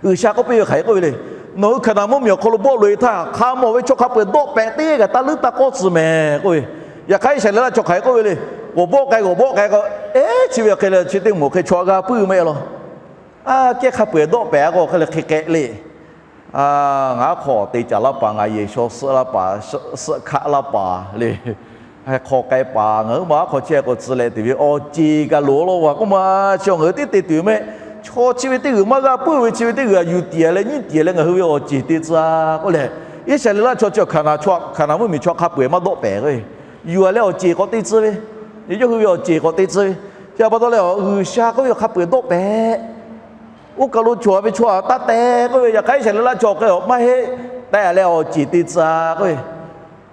G'uiˬsha k'oˆ piˇ ve hk'aˬ hk'e k'oˆ ve le. Nawˬ hui Hkaˍnanˍ mvuhˇmiˬ awˬ hk'aw lo bawˆ loꞈ e htaˇ, hk'a mawˬ ve chaw hk'a peu-eˬ dawˆ pehꞈ teˇ g'aˇ taˇ leuˉ taˇ k'awˇ tcuh mehˍ k'oˆ ve. Yaꞈ hk'aˇ Iˉsaˍreˍlaˆ chaw hk'aˬ hk'e k'oˆ ve le. G'awˬ bawˆ k'ai, g'awˬ bawˆ k'ai k'o, eˉ, chi ve hk'e le chi teˇ moˍ hk'e chaw g'a puiˉ maˇ heˆ law. A, kehˉ hk'a peu-eˬ dawˆ pehꞈ a k'o hk'e le hk'e k'ehꞈ le. Ngaˬ aˉ hk'aw te caˍ laˇ paˍ, ngaˬ yehˬ shaw suhˆ laˇ paˍ, suhˆ hkaˆ laˇ paˍ le. Hk'aw k'ai paˍ ngaˬ huiˉ ma aˉ hk'aw chehˇ k'o tcuh leh tuˬ ve awˬ ceˬ kaꞈ loˍ law vaˬ k'oˆ ma. Chi ngaˬ hui teˇ te tuˬ mehˆ. Chaw chi ve teˇ g'uiˬ maˇ g'a puiˉ ve, chi ve teˇ g'uiˬ a yuˬ tiˍ leh nyiˇ tiˍ leh ngaˬ hui ve awˬ ceˬ te tcuh k'oˆ leh, Iˉsaˍreˍlaˆ chaw chi Hkaˍnanˍ chaw, Hkaˍnanˍ mvuhˇmiˬ chaw hk'a peu-eˬ maˇ dawˆ pehꞈ k'o, yuˬ a leh awˬ ceˬ k'awꞈ te tcuh ve, yawˇ hui ve awˬ ceˬ k'awꞈ te tcuh ve. Chi a pa taw leh G'uiˬsha k'oˆ ve hk'a peu-eˬ dawˆ pehꞈ oˇ kaˬ lo cawˬ ve chaw htaꞈ taˇ teh k'oˆ ve, yaꞈ hk'aˇ Iˉsaˍreˍlaˆ chaw hk'e maˇ heˆ, teh leh awˬ ceˬ te tcuh k'oˆ ve,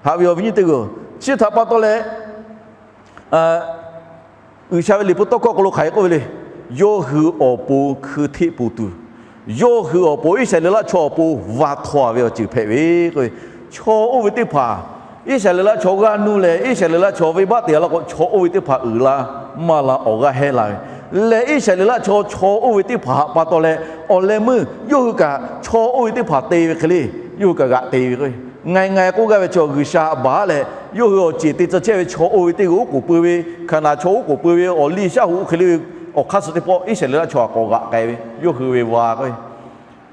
haꞈ ve awˬ viˉ nyi teˇ g'uiˬ. Chi htaꞈ pa taw leh G'uiˬsha ve liꞈ hpu tawˇ hkawˇ hk'aw lo hk'aˬ hk'e k'oˆ ve le. Yawˇ hui awˬ pon hkui hteˆ poˬ tuˬ, yawˇ hui awˬ pon, Iˉsaˍreˍlaˆ chaw awˬ pon va htaw ve awˬ ceuˬ hpehꞈ ve k'oˆ ve, chaw oˇ ve teˇ hpaˍ Iˉsaˍreˍlaˆ chaw g'aˇ nuˇ leh Iˉsaˍreˍlaˆ chaw venˇbaˆ te a la k'o, chaw oˇ ve teˇ hpaˍ uiˍ la maˇ la awˬ g'aˇ heh la ve leh, Iˉsaˍreˍlaˆ chaw chaw oˇ ve teˇ hpaˍ htaꞈ pa taw leh, awˬ leh meuˇ yawˇ hui kaꞈ chaw oˇ ve teˇ hpaˍ te ve hk'e le, yawˇ hui kaꞈ g'aꞈ te ve k'o, ngaiˬ ngaiˬ k'oˆ gaˇ ve chaw G'uiˬsha baˬ leh, yawˇ hui awˬ ceˬ te tcuh chehˇ ve chaw oˇ ve teˇ g'uiˬ oˉ k'oˍ pui ve, Hkaˍnanˍ chaw oˉ k'oˍ pui ve awˬ liˇ shaˉ hoꞈ hk'e le ve awˬ hk'aˇ suh teˇ pawˆ Iˉsaˍreˍlaˆ chaw htaꞈ k'awꞈ g'aꞈ k'ai ve, yawˇ hui ve va k'o,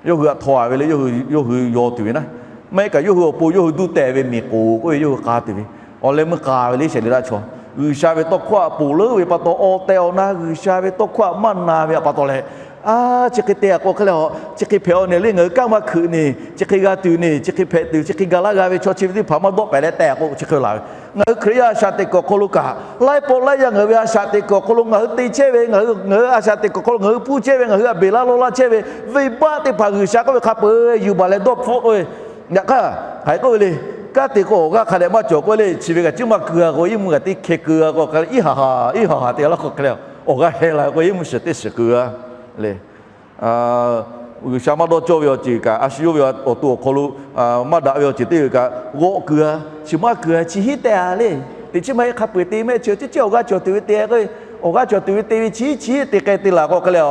yawˇ hui htaꞈ htaw a ve le, yawˇ hui yawˇ hui yaw tuˬ ve naˉ. Maˇ heˆ kaꞈ yawˇ hui awˬ pon yawˇ hui duˇ tehˬ ve miˬ k'oˍ k'oˆ ve, yawˇ hui k'a tuˬ ve, awˬ leh meuˇ k'a ve le Iˉsaˍreˍlaˆ chaw. G'uiˬsha ve tawˇ hkawˇ htaꞈ ponˬ leuˉ ve pa taw, awˬ tehˬ awˬ na G'uiˬsha ve tawˇ hkawˇ htaꞈ maˇ na ve htaꞈ pa taw leh, a, chi hk'e te a k'o hk'e le, chi hk'e hpehꞈ a ne le, ngaˬ hui kanˉ maˇ hkeuꞈ ne, chi hk'e g'a tuˬ ne, chi hk'e hpehꞈ tuˬ, chi hk'e ga laˇ g'a ve chaw chi ve teˇ hpaˍ maˇ dawˆ pehꞈ leh teh a k'o chi hk'e laˬ ve. Ngaˬ hui Hkriꞈ yaˇ a shaꞈ teꞈ kuiˬ awˬ hk'aw lo kaꞈ, laiˉ pawˆ laiˉ yaˇ ngaˬ hui ve a shaꞈ teꞈ kuiˬ awˬ hk'aw lo ngaˬ hui te chehˇ ve, ngaˬ hui a shaꞈ teꞈ kuiˬ awˬ hk'aw lo ngaˬ hui hpuˇ chehˇ ve, ngaˬ hui htaꞈ beˬ laˇ lawˇ laˇ chehˇ ve venˇbaˆ teˇ hpaˍ G'uiˬsha k'oˆ ve hk'a peu-eˬ yuˬ baˬ leh dawˇ hpfuhˆ k'oˆ ve, yaꞈ hk'aˇ hk'aˬ hk'e k'oˆ ve le. Kanˉ te k'o awˬ g'aˇ hk'a dehꞈ maˇ cawˬ k'oˆ ve le. Chi ve kaꞈ chi maˇ keu a k'o, iˉ mvuhˇ kaꞈ teˇ hkeh keu a k'o, iˉ ha ha iˉ ha ha te laˇ k'o hk'e le, awˬ g'aˇ heh la k'o iˉ mvuhˇ shiˍ teˇ shiˍ keu a le. G'uiˬsha maˇ dawˇ cawˇ ve awˬ ceuˬ kaꞈ, a shu yawˇ ve awˬ to awˬ hk'aw lo maˇ daꞈ ve awˬ ceuˬ teˇ g'uiˬ kaꞈ g'awˆ keu a, chi maˇ keu a, chi hiˉ teh a le. Teꞈ chiˉ maˇ heˆ, hk'a peu-eˬ te mehˆ chi teˇ ceuˬ awˬ g'aˇ cawˬ tuˬ ve te k'o, awˬ g'aˇ cawˬ tuˬ ve te ve chi hiˉ chi hiˉ te k'ai te laˬ k'o hk'e le,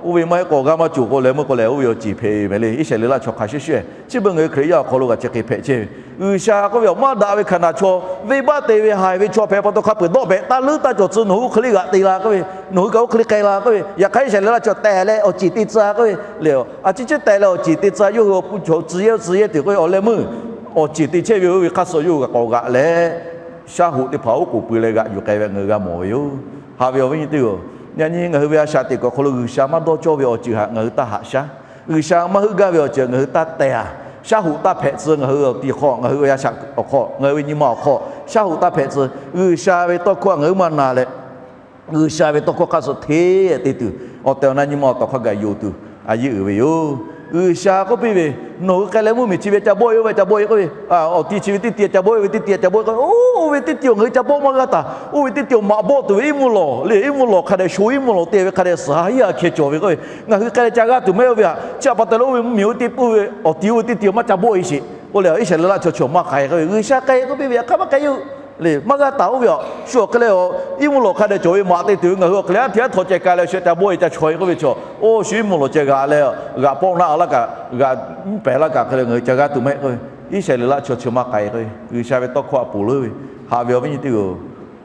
oˇ ve maˇ heˆ k'o awˬ g'aˇ maˇ cawˬ k'o leh meuˇ k'o leh oˇ ve awˬ ceuˬ hpehꞈ ve meh le. Iˉsaˍreˍlaˆ chaw hk'a shuˍ shuˍ, chi beuꞈ ngaˬ hui Hkriꞈ yaˇ awˬ hk'aw lo kaꞈ chi hk'e hpehꞈ chehˇ ve. G'uiˬsha k'oˆ ve, awˬ maˇ daꞈ ve Hkaˍnanˍ chaw, venˇbaˆ te ve haiˬ ve chaw hpehꞈ pa taw hk'a peu-eˬ dawˆ pehꞈ taˇ leuˉ taˇ cawˬ tcuh, nawˬ hui oˇ hk'e le g'aꞈ te la k'oˆ ve, nawˬ hui kaꞈ oˇ hk'e le k'ai la k'oˆ ve, yaꞈ hk'aˇ Iˉsaˍreˍlaˆ chaw tehˬ leh awˬ ceˬ te tcuh k'oˆ ve le. A ciˉ ciˉ tehˬ leh awˬ ceˬ te tcuh, yawˇ hui awˬ pon chaw tcuh yehˇ tcuh yehˇ tuˬ k'oˆ ve, awˬ leh meuˇ awˬ ceˬ te chehˇ ve oˇ ve hk'aˇ suh yawˇ hui kaꞈ k'awꞈ g'aꞈ leh, shaˉ hoꞈ teˇ hpaˍ oˉ k'oˍ pui leh g'aꞈ yuˬ k'ai ve ngaˬ hui g'a mawˬ ve yoˬ. Haꞈ ve awˬ viˉ nyi teˇ g'aˇ, yaꞈ nyi ngaˬ hui ve a shaꞈ teꞈ kuiˬ awˬ hk'aw lo G'uiˬsha maˇ dawˇ cawˇ ve awˬ ceuˬ htaꞈ ngaˬ hui taˇ haꞈ shaˉ. G'uiˬsha maˇ heuˆ gaˇ ve awˬ ceuˬ ngaˬ hui taˇ tehˬ a. Shaˉ hoꞈ taˇ hpehꞈ tcuh, ngaˬ hui awˬ ti hk'aw, ngaˬ hui ve a shaꞈ awˬ hk'aw, ngaˬ hui ve nyi ma awˬ hk'aw shaˉ hoꞈ taˇ hpehꞈ tcuh. G'uiˬsha ve tawˇ hkawˇ htaꞈ ngaˬ hui maˇ na leh, G'uiˬsha ve tawˇ hkawˇ hk'aˇ suh hteˇ te tuˬ, awˬ tehˬ awˬ na nyi ma awˬ tawˍ hk'a gaˬ yonˍ tuˬ a yeˇ uiˍ ve yoˬ. G'uiˬsha k'oˆ piˇ ve, Nawˬ hui k'ai leh mvuhˇmiˬ chi ve ca bawˆ-e, oˇ ve ca bawˆ-e k'oˆ ve, awˬ ti chi ve teˇ ti ca bawˆ-e, oˇ ve teˇ ti ca bawˆ-e k'oˆ ve, oˇ ve teˇ ti awˬ ngaˬ hui ca bawˆ maˇ g'aˇ taˍ. Oˇ ve teˇ ti awˬ maꞈ bawˆ tuˬ ve iˉ mvuhˇ lawˬ le, iˉ mvuhˇ lawˬ hk'a dehꞈ sho iˉ mvuhˇ lawˬ te ve hk'a dehꞈ suhˍ ha hiˉ ha hkeh cawˬ ve k'oˆ ve, ngaˬ hui k'ai leh ca g'aˇ tuˬ maˇ heˆ oˇ ve haꞈ. Chi htaꞈ pa taw leh oˇ ve mvuhˇmiˬ oˇ teˇ pawˆ ve awˬ ti oˇ ve teˇ ti maˇ ca bawˆ-e sheˍ k'oˆ leh, Iˉsaˍreˍlaˆ chaw chi maˇ k'ai k'oˆ ve, G'uiˬsha k'ai k'oˆ piˇ ve, Hk'aˬ maˇ k'ai yoˬ le, maˇ g'aˇ taˍ oˇ ve aꞈ. Shu awˬ hk'e leh, iˉ mvuhˇ lawˬ hk'a dehꞈ cawˬ ve maꞈ te tuˬ ve ngaˬ hui awˬ hk'e leh aˉ hteꞈ aˉ htaw ceh k'ai leh shu ca bawˆ-e ca chaweh k'oˆ ve chaw, oˇ shu iˉ mvuhˇ lawˬ ceh g'aꞈ leh g'aꞈ pawˆ naˆ laˇ kaꞈ, g'aꞈ mvuhˇ pehˍ laˇ kaꞈ hk'e leh ngaˬ hui ca g'aˇ tuˬ maˇ heˆ k'oˆ ve, Iˉsaˍreˍlaˆ chaw chi maˇ k'ai k'oˆ ve, G'uiˬsha ve tawˇ hkawˇ htaꞈ ponˬ leuˉ ve, haꞈ ve awˬ viˉ nyi teˇ hpaˍ-oˬ,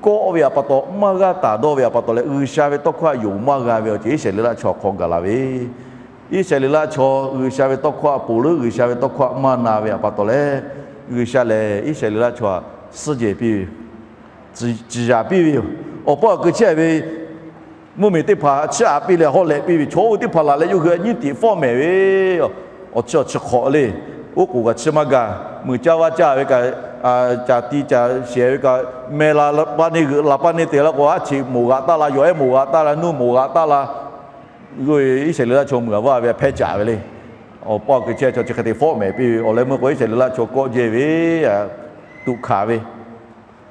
kawˆ ve htaꞈ pa taw maˇ g'aˇ taˍ dawˇ ve htaꞈ pa taw leh G'uiˬsha ve tawˇ hkawˇ htaꞈ yonˍ maˇ g'a ve awˬ ceuˬ Iˉsaˍreˍlaˆ chaw hk'aw gaˬ la ve Iˉsaˍreˍlaˆ chaw G'uiˬsha ve tawˇ hkawˇ htaꞈ ponˬ leuˉ, G'uiˬsha ve tawˇ hkawˇ htaꞈ maˇ na ve htaꞈ pa taw leh, G'uiˬsha lehˬ Iˉsaˍreˍlaˆ chaw htaꞈ suhˉ jehˬ piˇ ve, ciˍ yanˍ piˇ ve yoˬ. Awˬ pa awˬ ku chehˇ ve mvuhˇmiˬ teˇ hpaˍ chiˇ aꞈ piˇ leh haw lehꞈ piˇ ve, chaw oˇ ve teˇ hpaˍ laˬ leh yawˇ hui nyiˇ tiꞈ fawˉ mehˍ ve, awˬ chi awˬ chi hk'awꞈ le, oˉ k'oˍ kaꞈ chi maˇ gaˬ, muiˬ caˇ vaˇ caˇ ve kaꞈ, caˬ ti caˬ shehˍ ve kaꞈ, meh la pa neˇ g'euꞈ la pa neˇ te la k'o, aˉ cheꞈ moˍ g'aꞈ taˇ la, yawˬ ehˉ moˍ g'aꞈ taˇ la, nuˇ moˍ g'aꞈ taˇ la, Iˉsaˍreˍlaˆ chaw muiˬ g'aꞈ vaˇ ve hpehˇ caˍ ve le. Awˬ pa awˬ ku chehˇ chaw chi hk'e te fawˉ mehˍ piˇ ve, awˬ leh meuˇ k'o Iˉsaˍreˍlaˆ chaw kawˆ jehˇ ve, tuꞈ hkanˍ ve,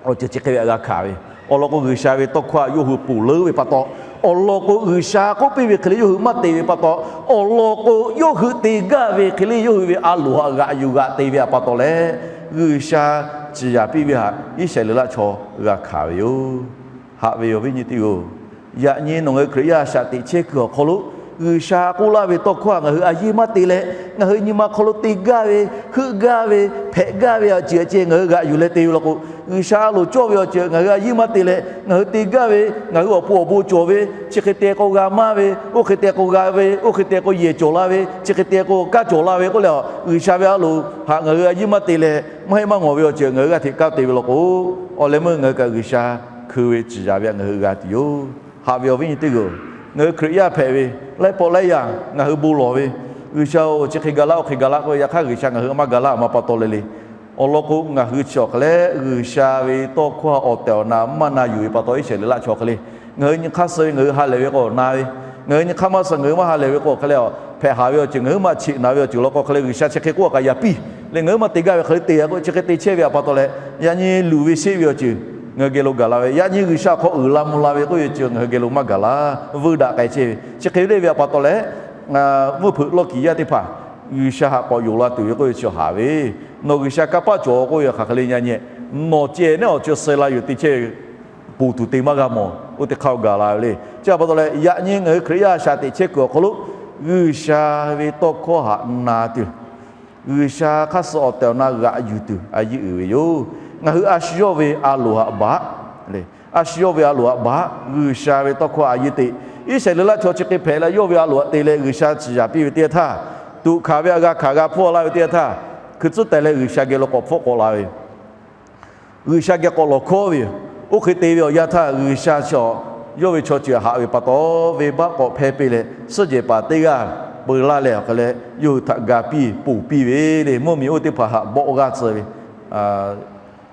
awˬ ceuˬ chi hk'e ve htaꞈ g'a hkanˍ ve, awˬ lawn k'o G'uiˬsha ve tawˇ hkawˇ htaꞈ yawˇ hui ponˬ leuˉ ve pa taw, awˬ lawn k'o G'uiˬsha k'oˆ piˇ ve hk'e le yawˇ hui maˇ te ve pa taw, awˬ lawn k'o yawˇ hui te gaˇ ve hk'e le yawˇ hui ve a loˍ htaꞈ g'aꞈ yuˬ g'aꞈ te ve htaꞈ pa taw leh, G'uiˬsha ciˍ yanˍ piˇ ve htaꞈ Iˉsaˍreˍlaˆ chaw g'a hkanˍ ve yoˬ. Haꞈ ve awˬ viˉ nyi teˇ hpaˍ-oˬ, yaꞈ nyi nawˬ ngaˬ hui Hkriꞈ yaˇ shaꞈ teꞈ chehˇ kuiˬ awˬ hk'aw lo, G'uiˬsha k'oˆ laˇ ve tawˇ hkawˇ htaꞈ ngaˬ hui a yeˇ maˇ te leh, ngaˬ hui nyi ma hk'aw lo te gaˇ ve, heuˆ gaˇ ve, hpehꞈ gaˇ ve awˬ ceuˬ ceh ngaˬ hui g'aꞈ yuˬ leh te ve law k'o, G'uiˬsha a loˍ cawˇ ve awˬ ceuˬ ngaˬ hui a yeˇ maˇ te leh ngaˬ hui te gaˇ ve, ngaˬ hui awˬ pon awˬ bon cawˬ ve, chi hk'e te k'o g'a maˇ ve, oˇ hk'e te k'o g'a ve, oˇ hk'e te k'o yehˬ cawˬ la ve, chi hk'e te k'o kanˉ cawˬ la ve k'oˆ leh, G'uiˬsha ve a loˍ htaꞈ ngaˬ hui a yeˇ maˇ te leh maˇ heˆ maˇ ngawˬ ve awˬ ceuˬ ngaˬ hui g'aˇ hteꞈ kanˉ te ve law k'o, awˬ leh meuˇ ngaˬ hui kaꞈ G'uiˬsha hkui ve ciˍ yanˍ ve htaꞈ ngaˬ hui g'a tuˬ yoˬ. Haꞈ ve awˬ viˉ nyi teˇ hpaˍ-oˬ, ngaˬ hui Hkriꞈ yaˇ hpehꞈ ve laiˉ pawˆ laiˉ yaˇ ngaˬ hui bon lawˬ ve, G'uiˬsha-oˬ, chi hk'e ga laˇ, oˇ hk'e ga laˇ k'oˆ ve, yaꞈ hk'aˇ G'uiˬsha ngaˬ hui maˇ ga laˇ maˇ pa taw le le. Awˬ lawn k'o, ngaˬ hui chi awˬ hk'e leh G'uiˬsha ve tawˇ hkawˇ htaꞈ awˬ tehˬ awˬ na maˇ na yuˬ ve pa taw, Iˉsaˍreˍlaˆ chaw hk'e le, ngaˬ hui nyi hk'aˇ suh ve ngaˬ hui ha lehˬ ve k'o na ve, ngaˬ hui nyi hk'aˇ maˇ suh ngaˬ hui maˇ ha lehˬ ve k'o hk'e le, hpehꞈ haˍ ve awˬ ceuˬ ngaˬ hui maˇ cheꞈ na ve awˬ ceuˬ law k'o hk'e le, G'uiˬsha chi hk'e k'oˆ kaꞈ yaꞈ piˇ le, ngaˬ hui maˇ te gaˇ ve hk'e le te a k'o, chi hk'e te chehˇ ve htaꞈ pa taw leh, yaꞈ nyi luˬ ve sheˆ ve awˬ ceuˬ ngaˬ hui geh lo gaˬ la ve, yaꞈ nyi G'uiˬsha awˬ hk'aw uiˍ la mvuh la ve k'oˆ ve ceuˬ ngaˬ hui geh lo maˇ gaˬ la, vuiˇ daꞈ k'ai chehˇ ve, chi hk'e le ve htaꞈ pa taw leh, mvuhˇ hpeuꞈ lawˇ kiˍ yaˇ teˇ hpaˍ G'uiˬsha htaꞈ k'awꞈ yonˍ la tuˬ ve k'oˆ ve chi haˍ ve, nawˬ G'uiˬsha kanˇ paˆ cawˬ k'oˆ ve hk'aˬ hk'e le, yaꞈ nyi nawˬ ceh neˉ awˬ ceuˬ suh la yuˬ te chehˇ ve ponˬ tuˬ te maˇ g'a mawˬ. Oˇ teˇ hk'aˇ g'a la ve le. Chi htaꞈ pa taw leh, yaꞈ nyi ngaˬ hui Hkriꞈ yaˇ shaꞈ teꞈ chehˇ kuiˬ awˬ hk'aw lo G'uiˬsha ve tawˇ hkawˇ htaꞈ na tuˬ, G'uiˬsha hk'aˇ suh awˬ tehˬ awˬ na g'aꞈ yuˬ tuˬ a yeˇ uiˍ ve yoˬ. Ngaˬ hui a shu yawˇ ve a loˍ htaꞈ baˬ le. A shu yawˇ ve a loˍ htaꞈ baˬ, G'uiˬsha ve tawˇ hkawˇ a yeˇ te. Iˉsaˍreˍlaˆ chaw chi hk'e hpehꞈ leh yawˇ ve a loˍ htaꞈ te leh G'uiˬsha ciˍ yanˍ piˇ ve teˇ yanˇ htaˇ, tuꞈ hkanˍ ve htaꞈ g'a hkanˍ g'a hpfuhˇ laˇ ve teˇ yanˇ htaˇ, hkui tcuhˉ teh leh G'uiˬsha geh lo k'awꞈ hpfuhˆ k'awꞈ la ve yoˬ. G'uiˬsha geh k'awꞈ lawˬ hkawˉ ve yoˬ. Oˇ hk'e te ve awˬ yanˇ htaˇ G'uiˬsha chi yawˇ ve chaw ceuˬ haꞈ ve pa taw, venˇbaˆ k'awꞈ hpehˇ piˇ leh, suhˉ jehˬ paˍ teˇ g'aˇ peu laˇ leh awˬ hk'e leh yawˇ hui htaꞈ ga piˇ ponˬ piˇ ve le. Mvuhˇmiˬ oˇ teˇ hpaˍ htaꞈ bawˆ g'aˇ tcuh ve,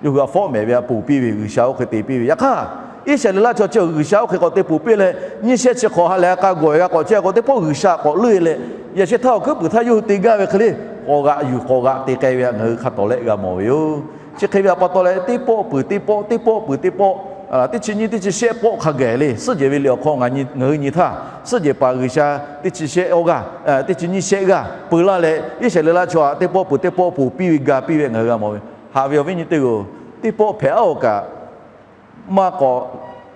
yawˇ hui htaꞈ fawˉ mehˍ ve htaꞈ ponˬ piˇ ve G'uiˬsha oˇ hk'e te piˇ ve. Yaꞈ hk'aˇ, Iˉsaˍreˍlaˆ chaw chi G'uiˬsha oˇ hk'e k'awꞈ te ponˬ piˇ leh, nyiˇ shehˆ chi hk'awꞈ ha lehˬ a k'a gawˬ e g'a k'awꞈ chehˇ k'o, teˇ pawˆ G'uiˬsha k'awꞈ leuˆ e leh, yaꞈ sheh htaˇ awˬ hkuiˉ puiˍ htaˇ yawˇ hui te gaˇ ve hk'e le, k'awꞈ g'aꞈ yuˬ k'awꞈ g'aꞈ te k'ai ve htaꞈ ngaˬ hui hk'a tawˍ lehˆ g'a mawˬ ve yoˬ. Chi hk'e ve htaꞈ pa taw leh, teˇ pawˆ peuˬ teˇ pawˆ, teˇ pawˆ peuˬ teˇ pawˆ, teˇ chi nyiˇ teˇ chi shehˆ pawˆ hk'a gaˬ le, suhˉ jehˬ ve liꞈ awˬ hk'aw ngaˬ hui nyi htaˇ, suhˉ jehˬ paˍ G'uiˬsha teˇ chi shehˆ awˇ g'aˇ, teˇ chi nyiˇ shehˆ g'aˇ peu laˇ leh, Iˉsaˍreˍlaˆ chaw htaꞈ teˇ pawˆ peuˬ teˇ pawˆ ponˬ piˇ ve ga piˇ ve ngaˬ hui g'a mawˬ ve. Haꞈ ve awˬ viˉ nyi teˇ hpaˍ-oˬ, teˇ pawˆ hpehꞈ aˉ awˬ kaꞈ maˇ k'awꞈ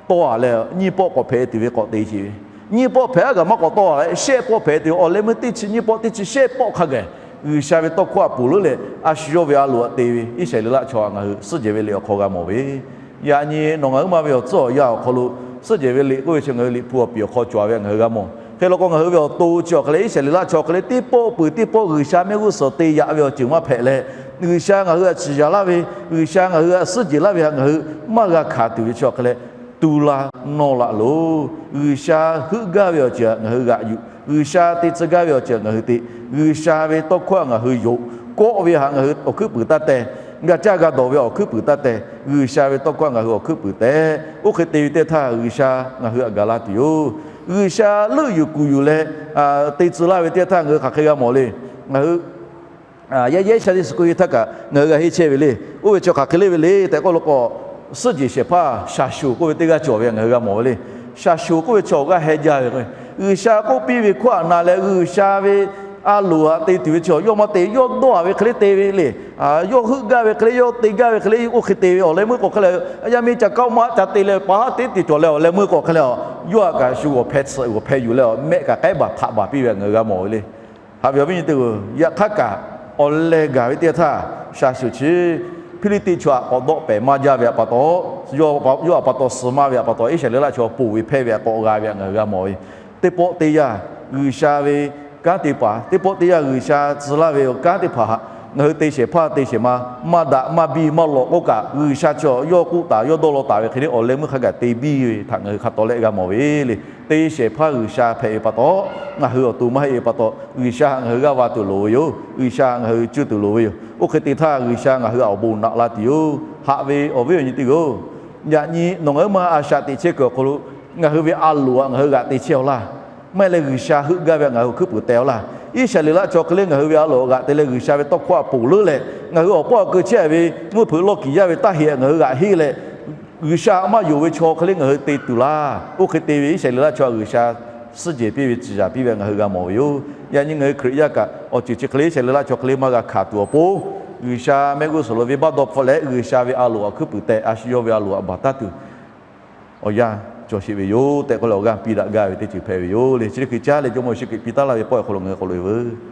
tawˇ a leh, nyiˇ pawˆ k'awꞈ hpehꞈ tuˬ ve k'awꞈ te sheˍ ve. Nyiˇ pawˆ hpehꞈ aˉ kaꞈ maˇ k'awꞈ tawˇ a leh, shehˆ pawˆ hpehꞈ tuˬ ve awˬ leh meuˇ teˇ chi nyiˇ pawˆ teˇ chi shehˆ pawˆ hk'a gaˬ G'uiˬsha ve tawˇ hkawˇ htaꞈ ponˬ leuˉ leh, a shu yawˇ ve a loˍ htaꞈ te ve Iˉsaˍreˍlaˆ chaw htaꞈ ngaˬ hui suhˉ jehˬ ve liꞈ awˬ hk'aw g'a mawˬ ve. Yaꞈ nyi nawˬ ngaˬ huiˉ ma ve awˬ tcuhˉ awˬ yanˇ awˬ hk'aw lo, suhˉ jehˬ ve liꞈ k'oˆ ve chi ngaˬ hui liꞈ hpu awˬ piˍ awˬ hk'aw cawˬ ve ngaˬ hui g'a mawˬ. Hk'e law k'o, ngaˬ hui ve awˬ to chi awˬ hk'e leh, Iˉsaˍreˍlaˆ chaw hk'e leh teˇ pawˆ peuˬ teˇ pawˆ G'uiˬsha mehˆ g'uˇ suhˍ te yaꞈ ve awˬ ceuˬ maˇ hpehꞈ leh, G'uiˬsha ngaˬ hui htaꞈ ciˍ yanˍ laˇ ve, G'uiˬsha ngaˬ hui htaꞈ suhˉ jehˬ laˇ ve htaꞈ ngaˬ hui maˇ g'a hkanˍ tuˬ ve chi awˬ hk'e leh, tu la nawˇ laꞈ loˬ. G'uiˬsha heuˆ gaˇ ve awˬ ceuˬ htaꞈ ngaˬ hui g'aꞈ yuˬ, G'uiˬsha te tcuh gaˇ ve awˬ ceuˬ htaꞈ ngaˬ hui te, G'uiˬsha ve tawˇ hkawˇ htaꞈ ngaˬ hui yonˍ, kawˆ ve htaꞈ ngaˬ hui awˬ hkuiˉ puiˍ taˇ teh, g'a caˇ g'a dawˬ ve awˬ hkuiˉ puiˍ taˇ teh, G'uiˬsha ve tawˇ hkawˇ htaꞈ ngaˬ hui awˬ hkuiˉ puiˍ teh. Oˇ hk'e te ve teˇ htaˇ, G'uiˬsha ngaˬ hui htaꞈ gaˬ la tuˬ yoˬ. G'uiˬsha leuˆ yuˬ kuˬ yuˬ leh te tcuh laˇ ve teˇ yanˇ htaˇ ngaˬ hui hk'aˬ hk'e g'a mawˬ le. Ngaˬ hui yaˇ yehˉ sha teˇ suhˍ k'oˆ ve htaˇ kaꞈ ngaˬ hui g'a henˇ chehˇ ve le. Oˇ ve chi hk'aˬ hk'e le ve le tehꞈ k'oˆ lo k'o, suhˉ jehˬ shehˍ hpaˇ shaˍshoˍ k'oˆ ve teˇ g'aˇ cawˬ ve ngaˬ hui g'a mawˬ ve le. Shaˍshoˍ k'oˆ ve chi awˬ g'aˇ heh jaˇ ve k'o, G'uiˬsha k'oˆ piˇ ve hkawˇ aꞈ na leh G'uiˬsha ve a loˍ aꞈ te tuˬ ve chi yawˇ maˇ te, yawˇ dawˇ a ve hk'e le te ve le. Yawˇ heuˆ gaˇ ve hk'e le, yawˇ te gaˇ ve hk'e le, oˇ hk'e te ve awˬ leh meuˇ k'o hk'e leh, yaˇ miˇ ca kaˆ maˆ ca te leh pa haˉ teˉ te cawˬ leh awˬ leh meuˇ k'o hk'e leh, yawˇ htaꞈ kaꞈ shu g'awˬ hpeh tsuhꞈ g'awˬ hpeh yuˬ leh awˬ mehˆ kaꞈ k'ehˉ baˬ htaꞈ baˬ piˇ ve ngaˬ hui g'a mawˬ ve le. Haꞈ ve awˬ viˉ nyi teˇ-oˬ, yaꞈ hk'aˇ kaꞈ awˬ leh gaˬ ve teˇ yanˇ htaˇ shaˍshoˍ chi Hpiˇliˇtiˆ chaw htaꞈ k'awꞈ dawˆ pehˍ maˇ jaˇ ve htaꞈ pa taw, yawˇ htaꞈ pa taw suh maˇ ve htaꞈ pa taw Iˉsaˍreˍlaˆ chaw ponˬ ve hpehˇ ve htaꞈ k'awꞈ g'a ve htaꞈ ngaˬ hui g'a mawˬ ve. Teˇ pawˆ teˇ yanˇ G'uiˬsha ve kanˉ te paˍ, teˇ pawˆ teˇ yanˇ G'uiˬsha tcuh laˇ ve awˬ kanˉ teˇ hpaˍ htaꞈ ngaˬ hui te shehˍ hpaˇ te shehˍ ma maˇ daꞈ maˇ biˇ maˇ lawꞈ k'oˆ kaꞈ, G'uiˬsha chaw yawˇ k'oˆ taˍ yawˇ dawˇ law taˍ ve hk'e le awˬ leh meuˇ hk'a gaˬ te biˇ ve htaꞈ ngaˬ hui hk'a tawˍ leh g'a mawˬ ve le. Te shehˍ hpaˇ G'uiˬsha hpehꞈ ve pa taw, ngaˬ hui awˬ to maˇ heˆ ve pa taw, G'uiˬsha htaꞈ ngaˬ hui g'aˇ va tuˬ loˍ ve yoˬ. G'uiˬsha htaꞈ ngaˬ hui cuˇ tuˬ loˍ ve yoˬ. Oˇ hk'e te htaˇ G'uiˬsha ngaˬ hui awˬ bon naꞈ la tuˬ yoˬ. Haꞈ ve awˬ viˉ awˬ nyi teˇ-oˬ, yaꞈ nyi nawˬ ngaˬ huiˉ ma a shaꞈ teꞈ chehˇ kuiˬ awˬ hk'aw lo ngaˬ hui ve a loˍ htaꞈ ngaˬ hui g'aꞈ te chehˇ-aw laˇ. Maˇ heˆ leh G'uiˬsha heuˆ gaˇ ve htaꞈ ngaˬ hui awˬ hkuiˉ puiˍ teh-aw laˇ. Iˉsaˍreˍlaˆ chaw hk'e le ngaˬ hui ve a loˍ htaꞈ g'aꞈ te leh G'uiˬsha ve tawˇ hkawˇ htaꞈ ponˬ leuˉ leh, ngaˬ hui awˬ pawˆ awˬ keu chehˇ ve mvuhˇ hpeuꞈ lawˇ kiˍ yaˇ ve taˇ heꞈ htaꞈ ngaˬ hui g'aꞈ henˇ leh, G'uiˬsha htaꞈ maˇ yonˍ ve chaw hk'e le ngaˬ hui te tuˬ laˇ. Oˇ hk'e te ve Iˉsaˍreˍlaˆ chaw htaꞈ G'uiˬsha suhˉ jehˬ piˇ ve, ciˍ yaˍ piˇ ve ngaˬ hui g'a mawˬ ve yoˬ. Yaꞈ nyi ngaˬ hui Hkriꞈ yaˇ kaꞈ awˬ ceuˬ chi hk'e le Iˉsaˍreˍlaˆ chaw hk'e le maˇ g'a hkanˍ tuˬ awˬ pon, G'uiˬsha mehˆ g'uˇ suhˍ lo venˇbaˆ dawˇ hpfuhˆ leh G'uiˬsha ve a loˍ htaꞈ hkuiˉ puiˍ teh, a shu yawˇ ve a loˍ htaꞈ baˬ taˉ tuˬ awˬ yanˇ cawˬ sheˍ ve yoˬ tehꞈ k'oˆ leh awˬ g'aˇ piˇ daꞈ gaˇ ve teˇ ceuˬ hpehꞈ ve yoˬ le. Chi teˇ hkui caˉ leh Jawˇmawˇ Yeˍsuˆ Hkriꞈ piˇ taˉ laˇ ve pawˆ awˬ hk'aw lo ngaˬ hui k'awꞈ loꞈ e veuˬ.